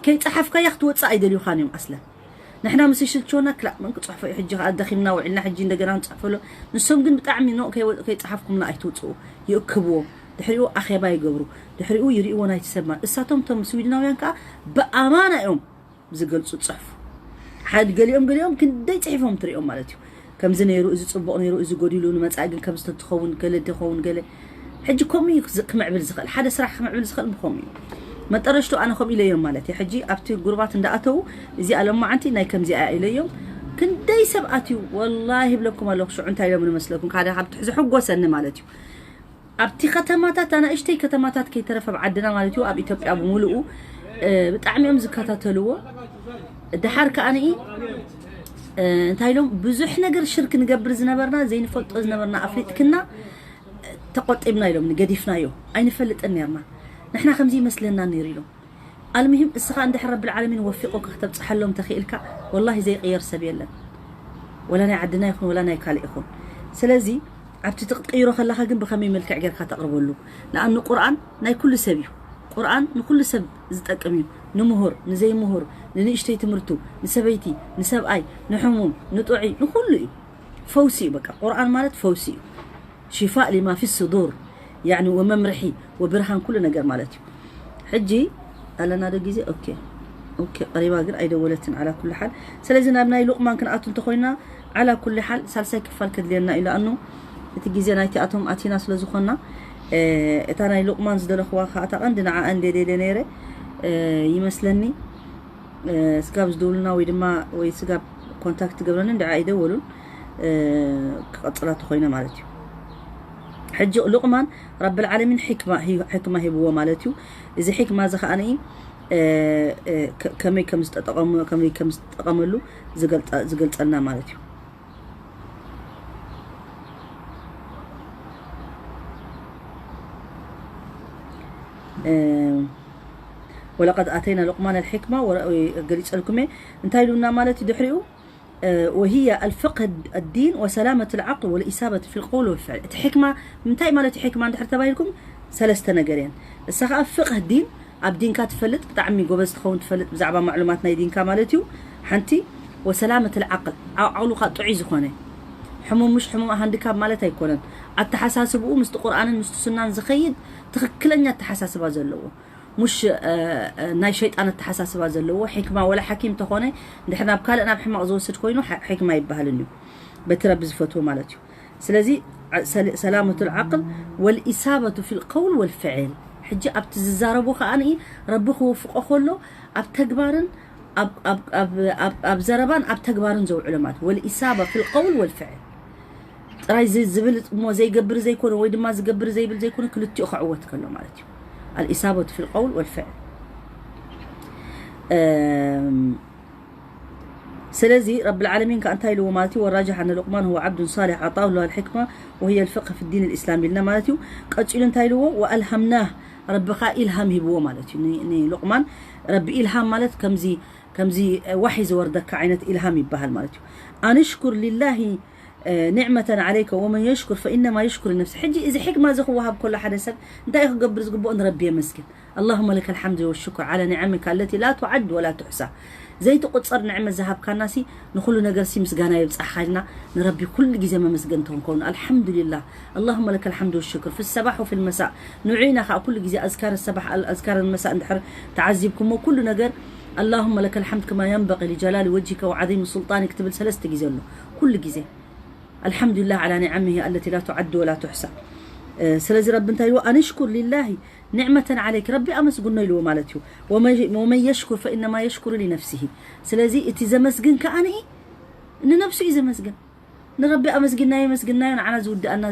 ከይፀሓፍካያ ክትወፅእ ኣይደልዩኻን እዮም ኣስለን። ንሕና ምስ ይሽልችወና ክላእ መን ክፅሕፎ እዩ ሕጂ ከዓ ደኺምና ውዒልና ሕጂ እንደገና ንፅሕፈሎ። ንሶም ግን ብጣዕሚ ኖ ከይፀሓፍኩምና ኣይትውፅኡ። ይእክብዎ። ድሕሪኡ ኣኼባ ይገብሩ። ድሕሪኡ ይርእዎ ናይቲ ሰብ ማለት እሳቶም እቶም ስዊድናውያን ከዓ ብኣማና እዮም ዝገልጹ ጽሑፍ ሓድ ገሊኦም ገሊኦም ክንደይ ጽሒፎም ትሪኦም ማለት እዩ። ከምዚ ነይሩ፣ እዚ ጽቡቕ ነይሩ፣ እዚ ጎዲሉ፣ ንመጻኢ ግን ከምዚ ተትኸውን፣ ገለ ትኸውን፣ ገለ ሕጂ ከምኡ እዩ ክምዕብል ዝኽእል። ሓደ ስራሕ ክምዕብል ዝኽእል ብኸምኡ እዩ። መጠረሽቱ ኣነ ከምኡ ኢለዮም ማለት እዩ። ሕጂ ኣብቲ ጉርባት እንዳኣተው እዚኣ ሎማዓንቲ ናይ ከምዚኣ ኢለዮም ክንደይ ሰብ ኣትዩ ወላሂ ይብለኩም ኣለኹ። ሽዑ እንታይ ኢሎም ንመስለኩም ሓደ ካብቲ ዝሕጎሰኒ ማለት እዩ ኣብቲ ከተማታት ኣናእሽተይ ከተማታት ከይተረፈ ኣብ ዓድና ማለት እዩ ኣብ ኢትዮጵያ ብምሉኡ ብጣዕሚ እዮም ዝከታተልዎ። ድሓር ከዓኒ እንታይ ኢሎም ብዙሕ ነገር ሽርክ ንገብር ዝነበርና ዘይንፈልጦ ዝነበርና ኣፍሊጥክና ተቆጢብና ኢሎም ንገዲፍናዮ ኣይንፈልጥን ነርና። ንሕና ከምዚ ይመስለና ነይሩ ኢሎም ኣልምሂም እስኻ እንድሕር ረብል ዓለሚን ወፊቑካ ክተብፅሐሎም ተኽኢልካ ወላሂ ዘይቕየር ሰብ የለን። ወላ ናይ ዓድና ይኹን ወላ ናይ ካልእ ይኹን። ስለዚ ኣብቲ ትቕይሮ ከለኻ ግን ብኸመይ መልክዕ ጌርካ ተቕርበሉ? ንኣኑ ቁርኣን ናይ ኩሉ ሰብ እዩ። ቁርኣን ንኩሉ ሰብ ዝጠቅም እዩ። ንምሁር፣ ንዘይምሁር፣ ንንእሽተይ ትምህርቱ፣ ንሰበይቲ፣ ንሰብኣይ፣ ንሕሙም፣ ንጡዑይ፣ ንኩሉ እዩ። ፈውሲ እዩ በቃ። ቁርኣን ማለት ፈውሲ እዩ። ሽፋእ ሊማ ፊ ሱዱር ያኒ ወመምርሒ ወብርሃን ኩሉ ነገር ማለት እዩ። ሕጂ ኣለና ዶ ግዜ ኦኬ ኦኬ ቀሪባ ግን ኣይደወለትን ዓላ ኩሉ ሓል። ስለዚ ናብ ናይ ሉቕማን ክንኣቱ እንተኮይና ዓላ ኩሉ ሓል ሳልሳይ ክፋል ከድልየና እዩ ለኣኑ እቲ ግዜ ናይቲ ኣቶም ኣቲና ስለ ዝኾና እታ ናይ ሉቕማን ዝደለኽዋ ከዓ እታ ቀንዲ ንዓኣ እንደ ደለ ነይረ ይመስለኒ። ስጋብ ዝደውሉና ወይ ድማ ወይ ስጋብ ኮንታክት ገብረኒ እንድዓ ኣይደወሉን ክቐፅላ ተኮይነ ማለት እዩ። ሕጂ ሉቕማን ረብል ዓለሚን ሕክማ ሂብዎ ማለት እዩ። እዚ ሕክማ እዚ ከዓ ከመይ ከም ዝጠጠቐሙ ከመይ ከም ዝጠቐመሉ ዝገልፀልና ማለት እዩ። ወለቀድ ኣተይና ሉቅማን ኣልሕክማ ገሊፀልኩም እየ እንታይ ኢሉና ማለት እዩ ድሕሪኡ وهي الفقه الدين وسلامة العقل والإصابة في القول والفعل እቲ ሕክማ ምንታይ ማለት እዩ ሕክማ እንድሕር ተባሂልኩም ሰለስተ ነገር እየን እሳ ከዓ ፍቅህ ዲን ኣብ ዲንካ ትፈልጥ ብጣዕሚ ጎበዝ ትኸውን ትፈልጥ ብዛዕባ ማዕሉማት ናይ ዲንካ ማለት እዩ ሓንቲ وسلامة العقل ዓቅሉካ ጥዑይ ዝኾነ ሕሙም ምሽ ሕሙም ሃንዲካፕ ማለት ኣይኮነን ኣተሓሳስብኡ ምስቲ ቁርኣንን ምስቲ ሱናን ዝኸይድ ትኽክለኛ ኣተሓሳስባ ዘለዎ ሙሽ ናይ ሸይጣን ኣተሓሳስባ ዘለዎ ሕክማ ወላ ሓኪም ተኾነ እንድሕር ናብ ካልእ ናብ ሕማቕ ዝወስድ ኮይኑ ሕክማ ይበሃልን እዩ በቲ ረቢ ዝፈትዎ ማለት እዩ ስለዚ ሰላመቱ ልዓቅል ወልኢሳበቱ ፊ ልቀውል ወልፍዕል ሕጂ ኣብቲ ዝዛረቦ ከዓ ረቢ ክወፍቆ ከሎ ኣብ ተግባርን ኣብ ዘረባን ኣብ ተግባርን ዘውዕሎ ማለት ወልኢሳባ ፊ ልቀውል ወልፍዕል ጥራይ ዝብል እሞ ዘይገብር ዘይኮነ ወይ ድማ ዝገብር ዘይብል ዘይኮነ ክልቲኡ ክዕወት ከሎ ማለት እዩ ኣልኢሳበቱ ፊ ልቀውል ወልፍዕል ስለዚ ረብል ዓለሚን ከኣ እንታይ ኢልዎ ማለት እዩ ወራጅሕ ኣነ ሉቅማን هو عبد صالح أعطاه الله الحكمة وهي الفقه في الدين الإسلام ኢልና ማለት እዩ ቀጺሉ እንታይ ኢልዎ وألهمناه ረቢ ከኣ ኢልሃም ሂብዎ ማለት እዩ። ን-፣ ንሉቕማን ረቢ ኢልሃም ማለት ከምዚ፣ ከምዚ ዋሒ ዝወርደካ ዓይነት ኢልሃም ይበሃል ማለት እዩ። ኣንሽኩር ሊላሂ ኒዕመተን ዓለይከ ወመን የሽኩር ፈኢነማ የሽኩር ነፍሲ። ሕጂ እዚ ሕክማ እዚ ክወሃብ ከሎ ሓደ ሰብ እንታይ እዩ ክገብር ዝግብኦ? ንረቢ የመስግን። اللهم لك الحمد والشكر على نعمك التي لا تعد ولا تحصى። ዘይትቁጸር ንዕመት ዝሃብካና ሲ ንኹሉ ነገር ሲ ምስጋና ይብጻሕካ ኢልና ንረቢ ኩሉ ግዜ መመስገንቲ ክንከውን። ኣልሓምዱሊላህ። اللهم لك الحمد والشكر في الصباح وفي المساء። ንዑ ኢና ከዓ ኩሉ ግዜ ኣዝካር ሰባሕ ኣዝካር መሳእ እንድሕር ተዓዚብኩሞ ኩሉ ነገር اللهم لك الحمد كما ينبغي لجلال وجهك وعظيم سلطانك ትብል ሰለስተ ግዜ ኣሎ። ኩሉ ግዜ الحمد لله على نعمه التي لا تعد ولا تحصى። ስለዚ ረቢ እንታይ ኢልዎ? ኣንሽኩር ሊላሂ ኒዕመተን ዓለይክ፣ ረቢ ኣመስግኖ ኢልዎ ማለት እዩ። ወመን የሽኩር ፈኢነማ የሽኩሩ ሊነፍሲሂ። ስለዚ እቲ ዘመስግን ከኣ ንኢ ንነብሱ እዩ ዘመስግን። ንረቢ ኣመስግናዮ የመስግናዮ ንዓና ዝውድኣና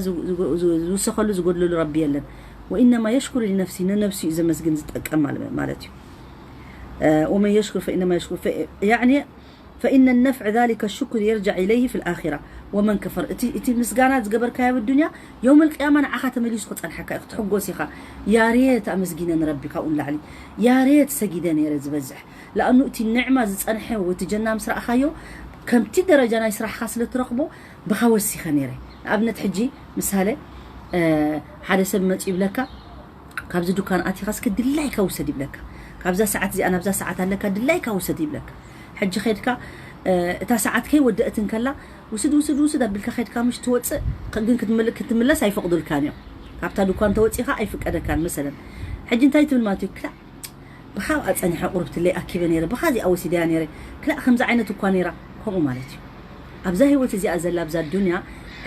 ዝውሰኸሉ ዝጎድለሉ ረቢ የለን። ወኢነማ የሽኩሩ ሊነፍሲሂ፣ ንነብሱ እዩ ዘመስግን ዝጠቀም ማለት እዩ። ወመን የሽኩር ፈኢነማ የሽኩር ፈኢነ ነፍዕ ዛሊከ ሽኩር የርጃዕ ኢለይሂ ፊል ኣኺራ ወመን ከፈር። እቲ ምስጋና ዝገበርካዮ ኣብ ኣዱንያ የውመል ቅያማ ንዓኻ ተመሊሱ ክጸንሓካ እዩ። ክትሕጎስ ኢኻ። ያሬት ኣመስጊነ ንረቢ ካብኡ ንላዕሊ ያሬት ሰጊደ ነይረ ዝበዝሕ። ለኣኑ እቲ ንዕማ ዝጸንሐ ወቲ ጀና ምስ ረኣኻዮ ከምቲ ደረጃ ናይ ስራሕኻ ስለ ትረኽቦ ብኻ ወሲኸ ነይረ። ንኣብነት ሕጂ ምሳሌ ሓደ ሰብ መጺኡ ይብለካ ካብዚ ዱካን ኣቲኻ እስከ ድላይካ ውሰድ ይብለካ። ካብዛ ሰዓት እዚኣ ናብዛ ሰዓት ኣለካ ድላይካ ውሰድ ይብለካ። ሕጂ ኸድካ እታ ሰዓት ከይወደእት እንከላ ውስድ ውስድ ውስድ ኣቢልካ ኸድካ ምሽ ትወፅእ ግን ክትምለስ ኣይፈቕዱልካን እዮም። ካብታ ዱኳን ተወፂኻ ኣይፍቀደካን መሰለን። ሕጂ እንታይ ትብል ማለት እዩ? ክላእ ብኻብኣ ፀኒሐ ቁርብትለይ ኣኪበ ነይረ ብኻዚኣ ወሲደያ ነይረ። ክላእ ከምዚ ዓይነት እኳ ነይራ። ከምኡ ማለት እዩ። ኣብዛ ህይወት እዚኣ ዘላ ኣብዛ ዱንያ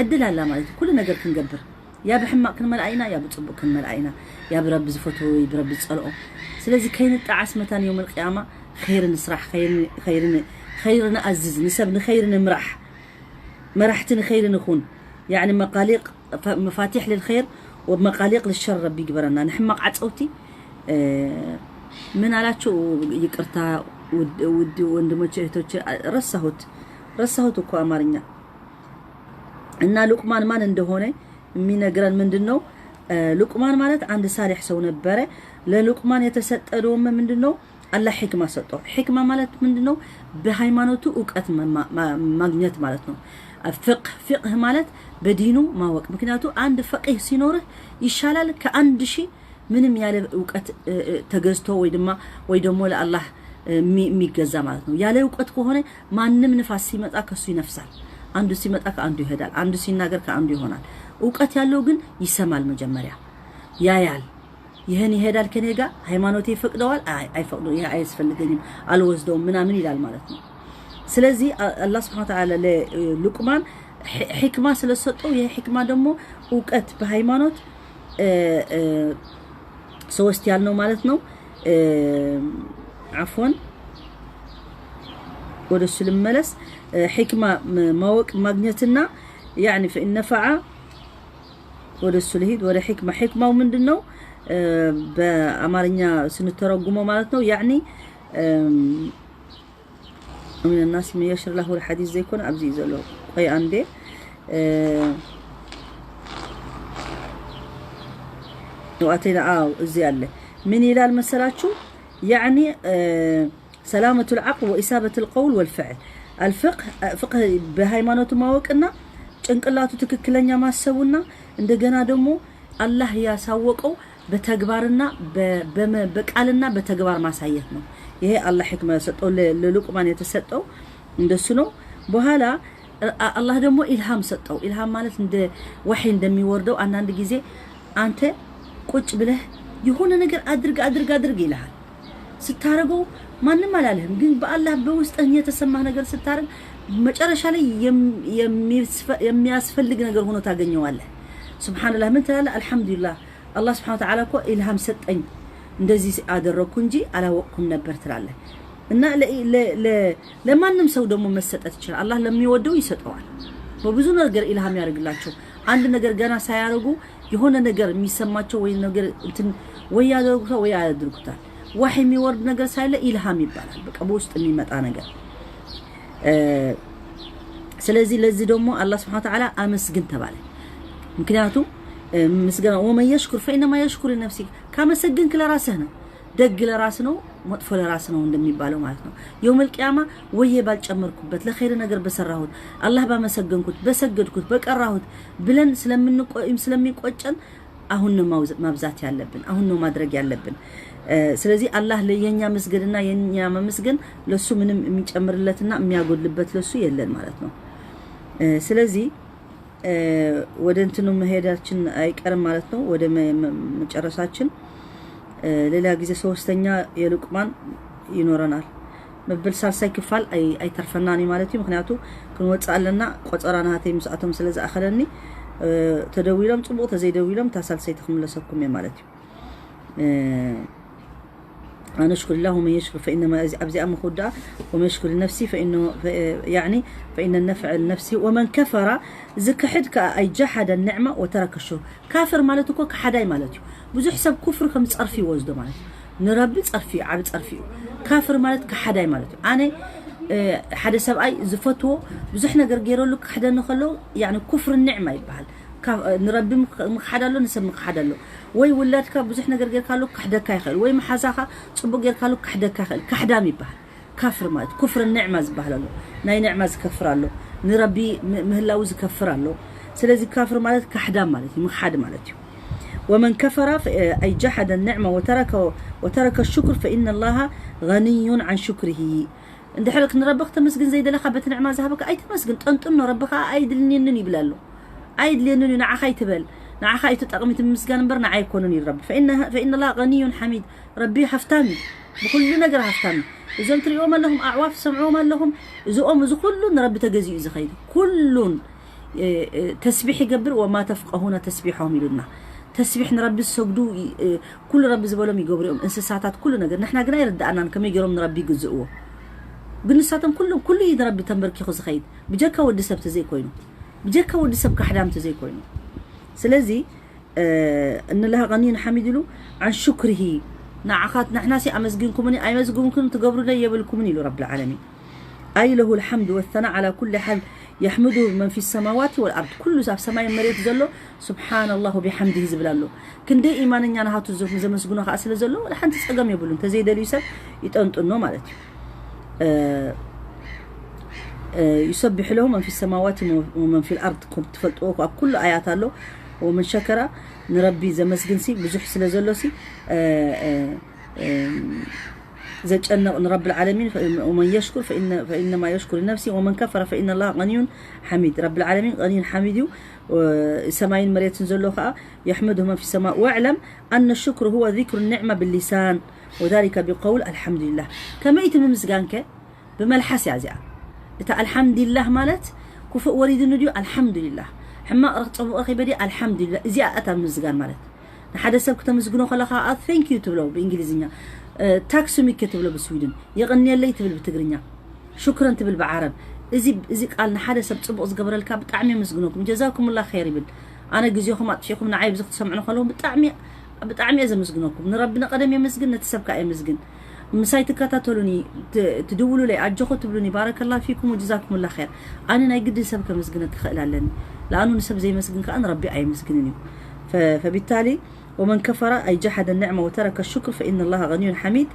ዕድል ኣላ ማለት እዩ። ኩሉ ነገር ክንገብር ያ ብሕማቕ ክንመልኣ ኢና ያ ብፅቡቅ ክንመልኣ ኢና። ያ ብረቢ ዝፈትዎ ወይ ብረቢ ዝፀልኦ። ስለዚ ከይንጠዓስ መታን የውመል ቅያማ ኸይር ንስራሕ ኸይር ንኣዝዝ ንሰብ ንኸይር ንምራሕ መራሕቲ ንኸይር ንኹን። ያኒ መቃሊቅ መፋቲሕ ልልኸይር ወመቃሊቅ ልሸር ረቢ ይግበረና። ንሕማቕ ዓፀውቲ ምን ኣላችሁ ይቅርታ ውድ ወንድሞች እህቶች ረሳሁት ረሳሁት እኮ አማርኛ እና ሉቅማን ማን እንደሆነ የሚነግረን ምንድን ነው? ሉቅማን ማለት አንድ ሳሊሕ ሰው ነበረ። ለሉቅማን የተሰጠ ደግሞ ምንድን ነው? አላህ ሕክማ ሰጠው። ሕክማ ማለት ምንድን ነው? በሃይማኖቱ እውቀት ማግኘት ማለት ነው። ፍቅህ ፍቅህ ማለት በዲኑ ማወቅ። ምክንያቱ አንድ ፈቂህ ሲኖርህ ይሻላል ከአንድ ሺህ ምንም ያለ እውቀት ተገዝቶ ወይ ድማ ወይ ደግሞ ለአላህ የሚገዛ ማለት ነው። ያለ እውቀት ከሆነ ማንም ንፋስ ሲመጣ ከሱ ይነፍሳል። አንዱ ሲመጣ ከአንዱ ይሄዳል። አንዱ ሲናገር ከአንዱ ይሆናል። እውቀት ያለው ግን ይሰማል። መጀመሪያ ያያል። ይህን ይሄዳል ከኔ ጋር ሃይማኖቴ ይፈቅደዋል አይፈቅደው፣ ይህ አያስፈልገኝም፣ አልወስደውም ምናምን ይላል ማለት ነው። ስለዚህ አላህ ስብሐ ወተዓላ ለሉቅማን ሕክማ ስለሰጠው ይህ ሕክማ ደግሞ እውቀት በሃይማኖት ሶስት ያልነው ማለት ነው። አፎን ወደ እሱ ልመለስ። ሕክማ ማወቅ ማግኘትና ያኒ ፈኢን ነፈዓ ወደ እሱ ልሂድ ወደ ሕክማ። ሕክማው ምንድን ነው? በአማርኛ ስንተረጉመው ማለት ነው ያኒ من الناس من يشري لهو الحديث ዘይኮነ ኣብዚ እዩ ዘሎ። ቆይ ኣንዴ ወኣተይና ኣው እዚ ኣለ ምን ይላል መሰላችሁ? ያኒ ሰላመቱ ልዓቅል ወኢሳበት ልቀውል ወልፍዕል። አልፍቅህ ፍቅህ በሃይማኖቱ ማወቅና ጭንቅላቱ ትክክለኛ ማሰቡና እንደገና ደግሞ አላህ ያሳወቀው በተግባርና በቃልና በተግባር ማሳየት ነው። ይሄ አላህ ሕክማ የሰጠው ለሉቅማን የተሰጠው እንደሱ ነው። በኋላ አላህ ደግሞ ኢልሃም ሰጠው። ኢልሃም ማለት እንደ ወሒ እንደሚወርደው አንዳንድ ጊዜ አንተ ቁጭ ብለህ የሆነ ነገር አድርግ አድርግ አድርግ ይልሃል። ስታረገው ማንም አላለህም፣ ግን በአላህ በውስጥህ የተሰማህ ነገር ስታረግ መጨረሻ ላይ የሚያስፈልግ ነገር ሆኖ ታገኘዋለህ። ሱብሓነላህ ምን ትላለህ? አልሐምዱሊላህ አላህ ስብሐነ ወተዓላ እኮ ኢልሃም ሰጠኝ እንደዚህ አደረግኩ እንጂ አላወቅኩም ነበር ትላለህ። እና ለማንም ሰው ደግሞ መሰጠት ይችላል። አላህ ለሚወደው ይሰጠዋል። በብዙ ነገር ኢልሃም ያደርግላቸው። አንድ ነገር ገና ሳያረጉ የሆነ ነገር የሚሰማቸው ወይ ነገር እንትን ወይ ያደርጉታል ወይ አያደርጉታል። ዋህ የሚወርድ ነገር ሳይለ ኢልሃም ይባላል። በቃ በውስጥ የሚመጣ ነገር። ስለዚህ ለዚህ ደግሞ አላህ ስብሐነ ወተዓላ አመስግን ተባለ። ምክንያቱም ምስጋና። ወመን የሽኩር ፈኢነማ የሽኩር ነፍሲ። ካመሰገንክ ለራስህ ነው፣ ደግ ለራስ ነው፣ መጥፎ ለራስ ነው እንደሚባለው ማለት ነው። የውመል ቅያማ ወዬ ባልጨመርኩበት፣ ለኸይር ነገር በሰራሁት፣ አላህ ባመሰገንኩት፣ በሰገድኩት፣ በቀራሁት ብለን ስለምንቆ- ስለሚቆጨን አሁን ነው ማውዝ- ማብዛት ያለብን፣ አሁን ነው ማድረግ ያለብን። ስለዚህ አላህ ለየኛ መስገድና የኛ መመስገን ለሱ ምንም የሚጨምርለትና የሚያጎድልበት ለሱ የለን ማለት ነው። ስለዚህ ወደ እንትኑ መሄዳችን አይቀርም ማለት ነው። ወደ መጨረሳችን ሌላ ጊዜ ሶስተኛ የሉቅማን ይኖረናል። መብል ሳልሳይ ክፋል ኣይተርፈናን ማለት እዩ። ምክንያቱ ክንወፅእ ኣለና። ቆፀራ ናሃተይ ምስኣቶም ስለ ዝኣኸለኒ ተደዊሎም ፅቡቅ፣ ተዘይደዊሎም እታ ሳልሳይ ትክምለሰኩም እየ ማለት እዩ። ኣነሽኩር ላሁ መን የሽኩር ፈኢነማ፣ ኣብዚኣ ምክውዳኣ ወመን የሽኩር ነፍሲ ፈኢነ ነፍዐ ነፍሲ ወመን ከፈራ፣ ዝክሕድ ከኣ ኣይጃሓደ ንዕማ ወተረከ ሹ። ካፍር ማለት እኮ ከሓዳይ ማለት እዩ። ብዙሕ ሰብ ኩፍር ከም ጸርፊ ይወስዶ ማለት እዩ። ንረቢ ጸርፊ እዩ፣ ዓቢ ጸርፊ እዩ። ካፍር ማለት ከሓዳይ ማለት እዩ። ኣነ ሓደ ሰብኣይ ዝፈትዎ ብዙሕ ነገር ገይረሉ ክሕደኒ ከሎ ኩፍር ኒዕማ ይበሃል። ንረቢ ምክሓድ ኣሎ፣ ንሰብ ምክሓድ ኣሎ። ወይ ውላድካ ብዙሕ ነገር ጌርካ ኣሎ ክሕደካ ይኽእል፣ ወይ መሓዛኻ ጽቡቅ ጌርካ ኣሎ ክሕደካ ይኽእል። ካሕዳም ይበሃል። ካፍር ማለት ኩፍር ኒዕማ ዝበሃል ኣሎ። ናይ ኒዕማ ዝከፍር ኣሎ፣ ንረቢ ምህላው ዝከፍር ኣሎ። ስለዚ ካፍር ማለት ካሕዳም ማለት እዩ፣ ምኽሓድ ማለት እዩ። ወመን ከፈራ ኣይጃሓደ ኒዕማ ወተረከ ሽኩር ፈኢነ ላሃ ገኒዩን ዓን ሽኩሪሂ። እንድሕር ንረቢ ክተመስግን ዘይደለኻ በቲ ንዕማ ዝሃበካ ኣይተመስግን፣ ጠንጥኖ። ረቢ ከዓ ኣይድልንንን ይብል ኣሎ። ኣይድልየንን እዩ፣ ንዓኻ ኣይትበል። ንዓኻ እዩ ተጠቕሚ እቲ ምምስጋን እምበር ንዓይ ኣይኮነን እዩ ረቢ። ፈኢነ ላሃ ገኒዩን ሓሚድ። ረቢ ሃፍታም እዩ፣ ብኩሉ ነገር ሃፍታም እዩ። እዞም ትሪእዎም ኣለኹም ኣዕዋፍ ትሰምዕዎም ኣለኹም፣ እዚኦም እዚ ኩሉ ንረቢ ተገዚኡ ዝኸይድ ኩሉን ተስቢሕ ይገብር። ወማ ተፍቀሁና ተስቢሖም ኢሉና። ተስቢሕ ንረቢ ዝሰግዱ ኩሉ ረቢ ዝበሎም ይገብሩ እዮም። እንስሳታት ኩሉ ነገር ንሕና ግን ኣይርድኣናን ከመይ ገይሮም ንረቢ ይግዝእዎ። ግን ንሳቶም ኩሎም ኩሉ እዩ ንረቢ ተንበርኪኹ ዝኸይድ ብጀካ ወዲ ሰብ ተዘይኮይኑ፣ ብጀካ ወዲ ሰብ ካሕዳም ተዘይኮይኑ። ስለዚ እነ ላሃ ገኒዩን ሓሚድ ኢሉ ዓን ሹክሪሂ። ንዓኻት ንሕናሲ ኣመስጊንኩምኒ ኣይመስግንኩምን ትገብሩለይ የብልኩምን ኢሉ ረብል ዓለሚን። ኣይ ለሁ ልሓምድ ወሰና ዓላ ኩሊ ሓል የሕምዱ መን ፊ ሰማዋት ወልኣርድ። ኩሉ ኣብ ሰማይ መሬት ዘሎ ስብሓን ላሁ ቢሓምድሂ ዝብል ኣሎ። ክንደይ ኢማነኛ ናሃቱ ዘመስግኖ ከዓ ስለ ዘሎ ወላ ሓንቲ ፀገም የብሉን። እንተዘይደልዩ ሰብ ይጠንጥኖ ማለት እዩ። ዩሰቢሑ ለሁ መን ፊ ሰማዋት ወመን ፊ ልኣርድ። ትፈልጥዎ ኣብ ኩሉ ኣያት ኣሎ። ወመን ሸከራ ንረቢ ዘመስግንሲ ብዙሕ ስለ ዘሎሲ ዘጨንቕ ንረብል ዓለሚን። ወመን የሽኩር ፈኢነማ የሽኩር ነፍሲ ወመን ከፈረ ፈኢነ ላህ ገኒዩን ሓሚድ። ረብል ዓለሚን ገኒዩን ሓሚድ እዩ። ሰማይን መሬትን ዘሎ ከዓ የሕመዱ መን ፊ ሰማ። ወዕለም ኣነ ሽክሩ ሁወ ዚክሩ ኒዕማ ብሊሳን ወዛሊከ ቢቀውል ኣልሓምዱሊላህ። ከመይ እቲ ምምስጋንከ ብመልሓስ እያ እዚኣ። እታ ኣልሓምዱሊላህ ማለት ክፉእ ወሪድኒ ድዩ ኣልሓምዱሊላህ፣ ሕማቕ ረኽ ፀቡቕ ረኺበ ድዩ ኣልሓምዱሊላህ። እዚኣ እታ ምምስጋን ማለት። ንሓደ ሰብ ክተመስግኖ ከለኻ ከዓ thank you ትብሎ ብእንግሊዝኛ፣ ታክስ ሚ ክትብሎ ብስዊድን፣ የቐንየለይ ትብል ብትግርኛ፣ ሹክረን ትብል ብዓረብ። እዚ እዚ ቃል ንሓደ ሰብ ፅቡቕ ዝገበረልካ ብጣዕሚ የመስግነኩም፣ ጀዛኩምላ ኸይር ይብል። ኣነ ግዜኹም ኣጥፊእኹም ንዓይ ብዚ ክትሰምዑ ከለኹም ብጣዕሚ ብጣዕሚ እየ ዘመስግነኩም። ንረቢ ንቐደም የመስግን፣ ነቲ ሰብ ከዓ የመስግን። ምሳይ ትከታተሉኒ፣ ትድውሉለይ፣ ኣጆኹ ትብሉኒ፣ ባረከላ ፊኩም ወጀዛኩምላ ኸይር። ኣነ ናይ ግድን ሰብ ከመስግነ ክኽእል ኣለኒ። ለኣኑ ንሰብ ዘይመስግን ከዓ ንረቢ ኣየመስግንን እዩ። ፈቢታሊ ወመን ከፈረ ኣይ ጀሐደ ኒዕማ ወተረከ ሹክር ፈኢነ ላሃ ገኒዩን ሓሚድ።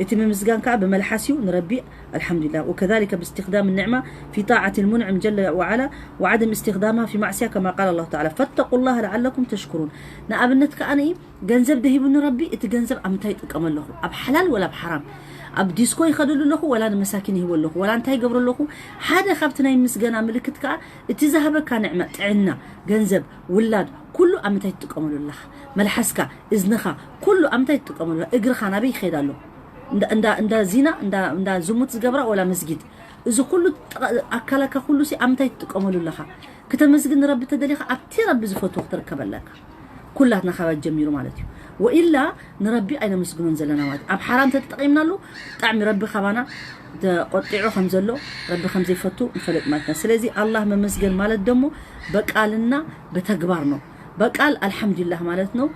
እቲ ምምስጋን ከዓ ብመልሓስ እዩ ንረቢ ኣልሓምዱሊላህ። ወከዛሊከ ብእስትኽዳም ኒዕማ ፊ ጣዓት ልሙንዕም ጀለ ወዓላ ወዓደም እስትኽዳምሃ ፊ ማዕስያ ከማ ቃል ኣላሁ ተዓላ ፈተቁ ላሃ ለዓለኩም ተሽኩሩን። ንኣብነት ከዓ ንኢ ገንዘብ ደሂቡኒ ረቢ፣ እቲ ገንዘብ ኣብ ምንታይ ይጥቀመ ኣለኹ? ኣብ ሓላል ወላ ኣብ ሓራም? ኣብ ዲስኮ ይኸደሉ ኣለኹ ወላ ንመሳኪን ይህቦ ኣለኹ ወላ እንታይ ይገብሮ ኣለኹ? ሓደ ካብቲ ናይ ምስገና ምልክት ከዓ እቲ ዝሃበካ ንዕመ፣ ጥዕና፣ ገንዘብ፣ ውላድ፣ ኩሉ ኣብ ምንታይ ትጥቀመሉ ኣለኻ? መልሓስካ፣ እዝንኻ፣ ኩሉ ኣብ ምንታይ ትጥቀመሉ ኣለኻ? እግርኻ ናበይ ይኸይድ ኣሎ? እንዳ ዚና፣ እንዳ ዝሙት ዝገብራ ወላ መስጊድ? እዚ ኩሉ ኣካላካ ኩሉ ሲ ኣብ ምንታይ ትጥቀመሉ ኣለኻ? ክተመስግን ንረቢ ተደሊኻ ኣብቲ ረቢ ዝፈትዎ ክትርከብ ኣለካ። ኩላትና ካባት ጀሚሩ ማለት እዩ። ወኢላ ንረቢ ኣይነመስግኖን ዘለና ማለት ኣብ ሓራም ተተጠቒምናሉ ብጣዕሚ ረቢ ካባና ተቆጢዑ ከም ዘሎ ረቢ ከም ዘይፈቱ ንፈልጥ ማለት ነው። ስለዚ ኣላህ መመስገን ማለት ደግሞ በቃልና በተግባር ነው። በቃል አልሐምዱሊላህ ማለት ነው።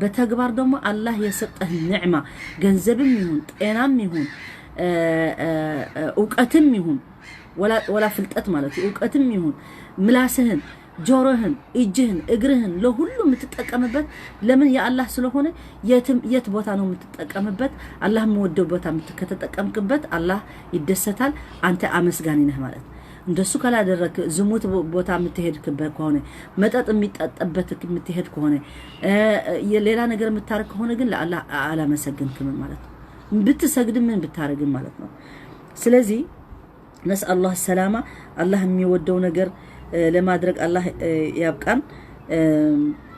በተግባር ደግሞ አላህ የሰጠህ ኒዕማ ገንዘብም ይሁን ጤናም ይሁን እውቀትም ይሁን ወላ ፍልጠት ማለት እዩ። እውቀትም ይሁን ምላስህን ጆሮህን፣ እጅህን፣ እግርህን ለሁሉ የምትጠቀምበት ለምን? የአላህ ስለሆነ። የትም የት ቦታ ነው የምትጠቀምበት? አላህ የሚወደው ቦታ የምት- ከተጠቀምክበት አላህ ይደሰታል። አንተ አመስጋኝ ነህ ማለት ነው። እንደሱ ካላደረክ፣ ዝሙት ቦ- ቦታ የምትሄድክበት ከሆነ፣ መጠጥ የሚጠጣበት የምትሄድ ከሆነ፣ እ፣ የሌላ ነገር የምታረግ ከሆነ ግን ለአላህ አላመሰግንክም ማለት ነው። ብትሰግድም ምን ብታረግም ማለት ነው። ስለዚህ ነስአሉላህ ሰላማ። አላህ የሚወደው ነገር ለማድረግ አላህ ያብቃን።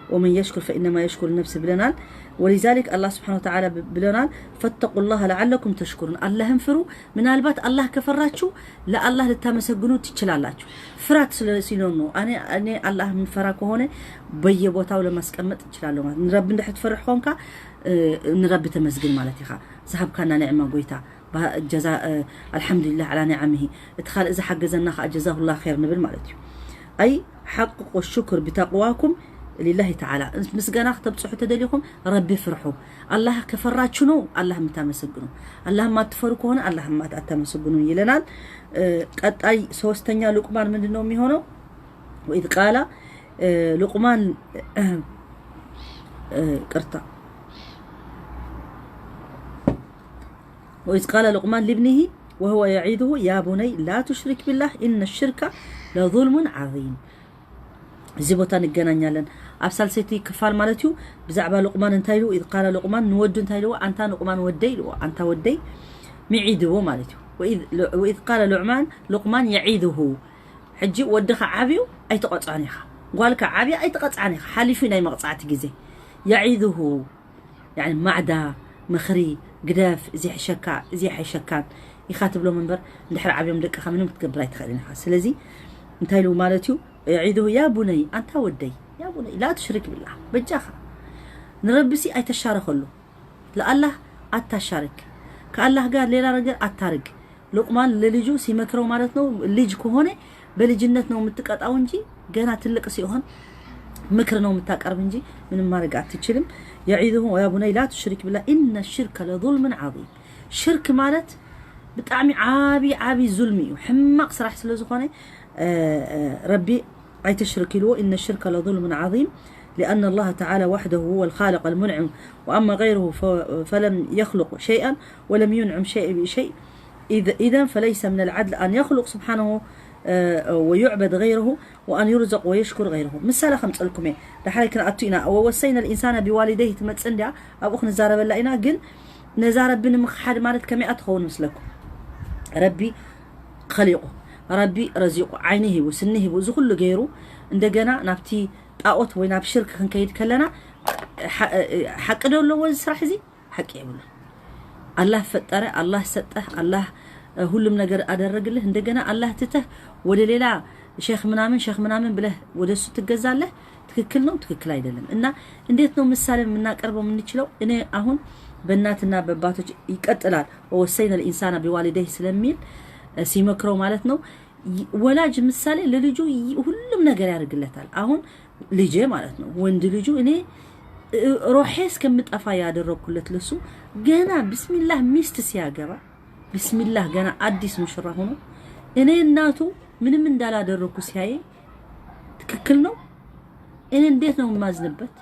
ወመን የሽኩር ፈኢነማ የሽኩር ነፍስ ብለናል። ወሊዛሊክ አላህ ስብሓነ ወተዓላ ብለናል፣ ፈተቁላህ ለዓለኩም ተሽኩሩን፣ አላህን ፍሩ። ምናልባት አላህ ከፈራችሁ ለአላህ ልታመሰግኑ ትችላላችሁ። ፍራት ስለ ሲኖር ነው። እኔ እኔ አላህ የምፈራ ከሆነ በየቦታው ለማስቀመጥ እችላለሁ ማለት ነው። ረቢ እንድሕር ትፈርሕ ኾንካ ንረቢ ተመስግን ማለት ኢኻ። ዝሃብካና ኒዕማ ጎይታ ጀዛ ኣልሓምዱሊላህ ዓላ ኒዓምሂ፣ እቲ ካልእ ዝሓገዘና ከዓ ጀዛሁላህ ኸይር ንብል ማለት እዩ። ኣይ ሓቅቁ ሽኩር ብተቅዋኩም ሊላሂ ተዓላ። ምስጋና ክተብፅሑ ተደሊኹም ረቢ ፍርሑ። ኣላህ ከፈራችሁ ነው ኣላህ የምታመሰግኑ። ኣላህ የማትፈሩ ከሆነ ኣላህ የማት- አታመሰግኑ ይለናል። ቀጣይ ሶስተኛ ሉቅማን ምንድን ነው የሚሆነው? ወኢዝ ቃላ ሉቅማን ቅርታ ወኢዝ ቃለ ሉቅማን ሊብኒሂ ወሁወ የዒዙሁ ያ ቡነይ ላ ቱሽሪክ ቢላህ ኢነ ሽርከ ለዙልሙን ዓዚም። እዚ ቦታ ንገናኛለን ኣብ ሳልሰይቲ ክፋል ማለት እዩ። ብዛዕባ ሉቅማን እንታይ ኢሉ? ኢዝ ቃለ ሉቅማን ንወዱ እንታይ ኢልዎ? ኣንታ ሉቅማን ወደይ ኢልዎ። ኣንታ ወደይ ምዒድዎ ማለት እዩ። ወኢዝ ቃለ ሉዕማን ሉቅማን የዒዙሁ። ሕጂ ወድኻ ዓብዩ ኣይትቐፅዖን ኢኻ፣ ጓልካ ዓብያ ኣይትቐፅዓን ኢኻ። ሓሊፉ ናይ መቕፃዕቲ ግዜ። የዒዙሁ ያኒ ማዕዳ፣ ምኽሪ፣ ግደፍ፣ እዚ ይሕሸካ፣ እዚ ኣይሕሸካን ኢኻ ትብሎም እምበር፣ እንድሕር ዓብዮም ደቅኻ ምንም ክትገብር ኣይትኽእልን ኢኻ። ስለዚ እንታይ ኢሉ ማለት እዩ? የዒዙሁ ያ ቡነይ፣ ኣንታ ወደይ፣ ያ ቡነይ ላ ትሽሪክ ቢላህ፣ በጃኻ ንረቢሲ ኣይተሻርኸሉ። ለኣላህ ኣታሻርክ፣ ከኣላህ ጋር ሌላ ነገር ኣታርግ። ሉቅማን ለልጁ ሲመክረው ማለት ነው። ልጅ ከሆነ በልጅነት ነው የምትቀጣው እንጂ ገና ትልቅ ሲሆን ምክር ነው የምታቀርብ እንጂ ምንም ማድረግ አትችልም። የዒዙሁ ያ ቡነይ ላ ትሽሪክ ቢላህ ኢነ ሽርከ ለዙልምን ዓዚም። ሽርክ ማለት ብጣዕሚ ዓቢ ዓቢ ዙልሚ እዩ፣ ሕማቕ ስራሕ ስለ ዝኾነ ረቢ ኣይተሽርክ ኢልዎ። ኢነ ሽርከ ለዙልምን ዓዚም ሊኣነ ላህ ተዓላ ዋሕደሁ ሁወ ልኻልቅ ልሙንዕም ወኣማ ገይሩሁ ፈለም የኽሉቅ ሸይኣን ወለም ዩንዕም ሸይ ብሸይ ኢዘን ፈለይሰ ምን ልዓድል ኣን የኽሉቅ ስብሓነሁ ወዩዕበድ ገይረሁ ወኣን ዩርዘቅ ወየሽኩር ገይረሁ። ምሳሌ ከምፀልኩም እየ፣ ዳሕራይ ክንኣቱ ኢና። ወወሰይና ልኢንሳነ ቢዋሊደይህ ትመፅእ እንዲያ፣ ኣብኡ ክንዛረበላ ኢና። ግን ነዛ ረቢ ንምክሓድ ማለት ከመይኣ ትኸውን ምስለኩም? ረቢ ኸሊቁ፣ ረቢ ረዚቁ፣ ዓይኒ ሂቡ፣ ስኒ ሂቡ፣ እዚ ኩሉ ገይሩ እንደገና ናብቲ ጣኦት ወይ ናብ ሽርክ ክንከይድ ከለና ሓቂ ዶ ኣለዎ እዚ ስራሕ እዚ? ሓቂ የብሉን። ኣላህ ፈጠረ፣ ኣላህ ሰጠህ፣ ኣላህ ሁሉም ነገር ኣደረግልህ። እንደገና ኣላህ ትተህ ወደ ሌላ ሼክ ምናምን ሼክ ምናምን ብለህ ወደ እሱ ትገዛለህ። ትክክል ነው፣ ትክክል አይደለም። እና እንዴት ነው ምሳሌ የምናቀርበው የምንችለው? እኔ አሁን በእናትና በአባቶች ይቀጥላል። ወወሰይነ ልኢንሳና ቢዋሊደይህ ስለሚል ሲመክረው ማለት ነው። ወላጅ ምሳሌ ለልጁ ሁሉም ነገር ያደርግለታል። አሁን ልጄ ማለት ነው፣ ወንድ ልጁ እኔ ሮሄ እስከምጠፋ ያደረግኩለት ለሱ ገና ቢስሚላህ ሚስት ሲያገባ፣ ቢስሚላህ ገና አዲስ ሙሽራ ሆኖ እኔ እናቱ ምንም እንዳላደረግኩ ሲያይ ትክክል ነው? እኔ እንዴት ነው የማዝንበት?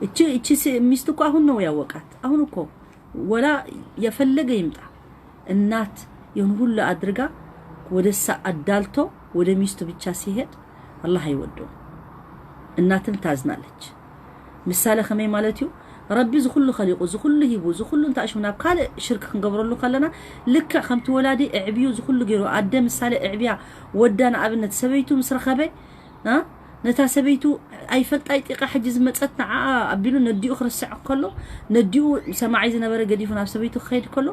እቺ እቺ ሚስት እኮ አሁን ነው ያወቃት። አሁን እኮ ወላ የፈለገ ይምጣ እናት ይሁን ሁሉ አድርጋ ወደ እሳ አዳልቶ ወደ ሚስቱ ብቻ ሲሄድ አላህ አይወደውም። እናትም ታዝናለች። ምሳሌ ከመይ ማለት እዩ? ረቢ ዝኩሉ ከሊቁ ዝኩሉ ሂቡ ዝኩሉ እንታሽሙ ናብ ካልእ ሽርክ ክንገብረሉ ከለና ልክዕ ከምቲ ወላዲ እዕብዩ ዝኩሉ ገይሩ ኣደ ምሳሌ እዕብያ ወዳ ንኣብነት ሰበይቱ ምስ ረኸበ ነታ ሰበይቱ ኣይፈልጣ ይጢቃ ሕጂ ዝመፀት ንዓኣ ኣቢሉ ነዲኡ ክርስዕ ከሎ ነዲኡ ሰማዒ ዝነበረ ገዲፉ ናብ ሰበይቱ ክኸይድ ከሎ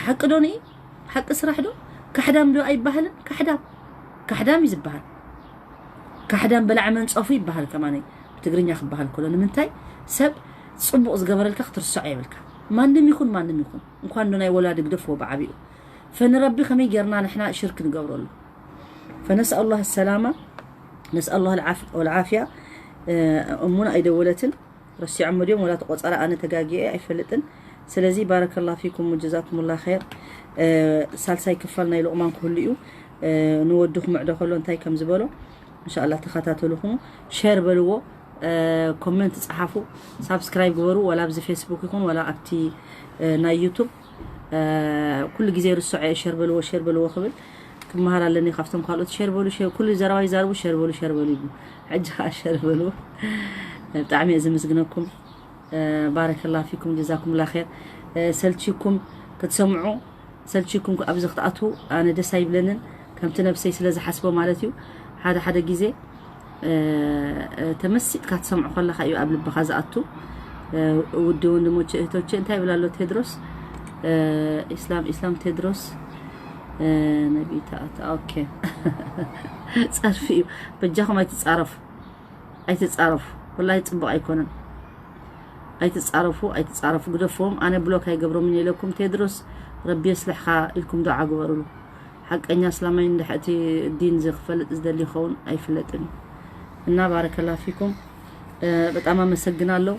ሓቂ ዶ ንኢ ሓቂ ስራሕ ዶ? ካሕዳም ዶ ኣይበሃልን? ካሕዳም ካሕዳም እዩ ዝበሃል። ካሕዳም በላዕ መንፀፉ ይበሃል ከማነይ ብትግርኛ ክበሃል ከሎ። ንምንታይ ሰብ ፅቡቕ ዝገበረልካ ክትርስዖ የብልካ። ማንም ይኹን ማንም ይኹን እንኳን ዶ ናይ ወላዲ ግደፍዎ ብዓብኡ ፈንረቢ ከመይ ጌርና ንሕና ሽርክ ንገብረሉ? ፈነስኣሉላህ ሰላማ ነስኣሉላህ ልዓፍያ። እሙን ኣይደወለትን ረሲዖም ድዮም ወላ ተቆፀረ ኣነ ተጋጊኤ ኣይፈልጥን። ስለዚ ባረከላ ፊኩም ወጀዛኩምላ ኸይር። ሳልሳይ ክፋል ናይ ሉቕማን ክህሉ እዩ። ንወዱ ክምዕዶ ከሎ እንታይ ከም ዝበሎ እንሻላ ተኸታተሉኹም፣ ሼር በልዎ፣ ኮመንት ጸሓፉ፣ ሳብስክራይብ ግበሩ። ወላ ኣብዚ ፌስቡክ ይኹን ወላ ኣብቲ ናይ ዩቱብ ኩሉ ግዜ ርስዖ እየ፣ ሸር በልዎ፣ ሸር በልዎ ክብል ክመሃር ኣለኒ ካብቶም ካልኦት። ሸር በሉ፣ ሸር፣ ኩሉ ዘረባ ይዛርቡ፣ ሸር በሉ፣ ሸር በሉ ይብሉ። ሕጂ ከዓ ሸር በልዎ። ብጣዕሚ እየ ዝምስግነኩም። ባረከላ ፊኩም፣ ጀዛኩም ላ ር። ሰልችኩም ክትሰምዑ፣ ሰልችኩም ኣብዚ ክትኣትዉ ኣነ ደስ ኣይብለንን፣ ከምቲ ነብሰይ ስለ ዝሓስቦ ማለት እዩ። ሓደ ሓደ ግዜ ተመሲጥካ ትሰምዑ ከለካ እዩ ኣብ ልብካ ዝኣቱ። ውድ ወንድሞቼ እህቶቼ፣ እንታይ ይብል ኣሎ ቴድሮስ? ኢስላም ኢስላም ቴድሮስ ነቢታት። ኦኬ። ጸርፊ እዩ። በጃኹም ኣይትጻረፉ፣ ኣይትጻረፉ። ወላሂ ጽቡቅ ኣይኮነን። ኣይትጻረፉ፣ ኣይትጻረፉ፣ ግደፍዎም። ኣነ ብሎክ ኣይገብሮምን ኢለኩም። ቴድሮስ ረቢ የስልሕካ ኢልኩም ዱዓ ግበሩሉ። ሓቀኛ እስላማይ እንድሕር እቲ ዲን ዝክፈልጥ ዝደሊ ይኸውን ኣይፍለጥን እዩ። እና ባረከላ ፊኩም፣ በጣም አመሰግናለሁ።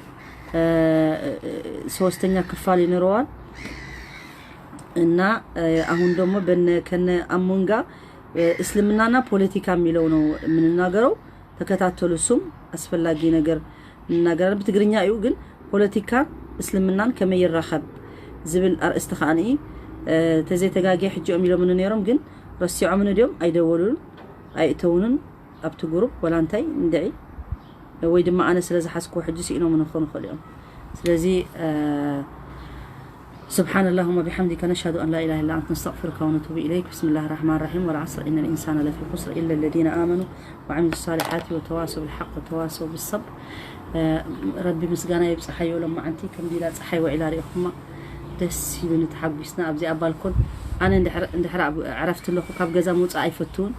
ሶስተኛ ክፋል ይኖረዋል። እና አሁን ደግሞ በነ ከነ አሞንጋ እስልምናና ፖለቲካ የሚለው ነው የምንናገረው። ተከታተሉ። እሱም አስፈላጊ ነገር እንናገራለን። በትግርኛ እዩ፣ ግን ፖለቲካ እስልምናን ከመይ ይራኸብ ዝብል ኣርእስቲ ከዓኒ ተዘይተጋጊ ሕጂ እዮም ኢሎምኒ ነይሮም፣ ግን ረሲዖምኒ ድዮም? ኣይደወሉን፣ ኣይእተውንን ኣብቲ ግሩፕ ወላ እንታይ እንድዒ፣ ወይ ድማ ኣነ ስለ ዝሓዝክዎ ሕጂ ስኢኖም ንኾኑ ይኽእሉ እዮም። ስለዚ سبحان اللهم وبحمدك، نشهد أن لا إله إلا أنت، نستغفرك ونتوب إليك. بسم الله الرحمن الرحيم. والعصر، إن الإنسان لفي خسر، إلا الذين آمنوا وعملوا الصالحات وتواصوا بالحق وتواصوا بالصبر. ረቢ ምስጋና ይብፅሓዮ። ሎማዓንቲ ከም ዲላ ፀሓይ ውዒላ ሪኢኹማ፣ ደስ ኢሉኒ፣ ተሓጒስና። ኣብዚኣ ባልኮን ኣነ እንድሕር ኣብ ዕረፍቲ ኣለኹ፣ ካብ ገዛ ምውፃእ ኣይፈትውን።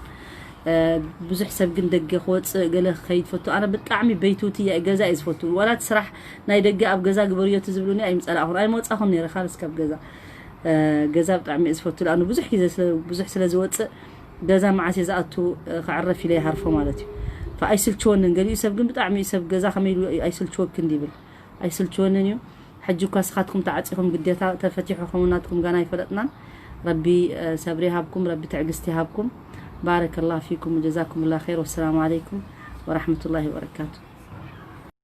ብዙሕ ሰብ ግን ደገ ክወፅእ ገለ ክኸይድ ፈቱ። ኣነ ብጣዕሚ በይትውቲ እየ፣ ገዛ እየ ዝፈቱ። ዋላ እቲ ስራሕ ናይ ደገ ኣብ ገዛ ግበርዮ እቲ ዝብሉኒ ኣይምፀላእኹን፣ ኣይመውፃኹን ነይረ። ካልስ ካብ ገዛ ገዛ ብጣዕሚ እየ ዝፈቱ። ለኣኑ ብዙሕ ግዜ ብዙሕ ስለ ዝወፅእ ገዛ መዓስ እየ ዝኣቱ፣ ክዕረፍ ኢለ ይሃርፎ ማለት እዩ። ኣይስልችወንን። ገሊኡ ሰብ ግን ብጣዕሚ እዩ ሰብ ገዛ ከመይ ኢሉ ኣይስልችወክን ይብል። ኣይስልችወንን እዩ። ሕጂ እኳ ስኻትኩም ተዓፂኹም ግዴታ ተፈቲሑ ኸውን ናትኩም ጋና ኣይፈለጥናን። ረቢ ሰብሪ ይሃብኩም፣ ረቢ ትዕግስቲ ይሃብኩም። ባረከላ ፊኩም ወጀዛኩም ላ ር። ወሰላሙ ዓለይኩም ወራሕመቱላሂ ወበረካቱ።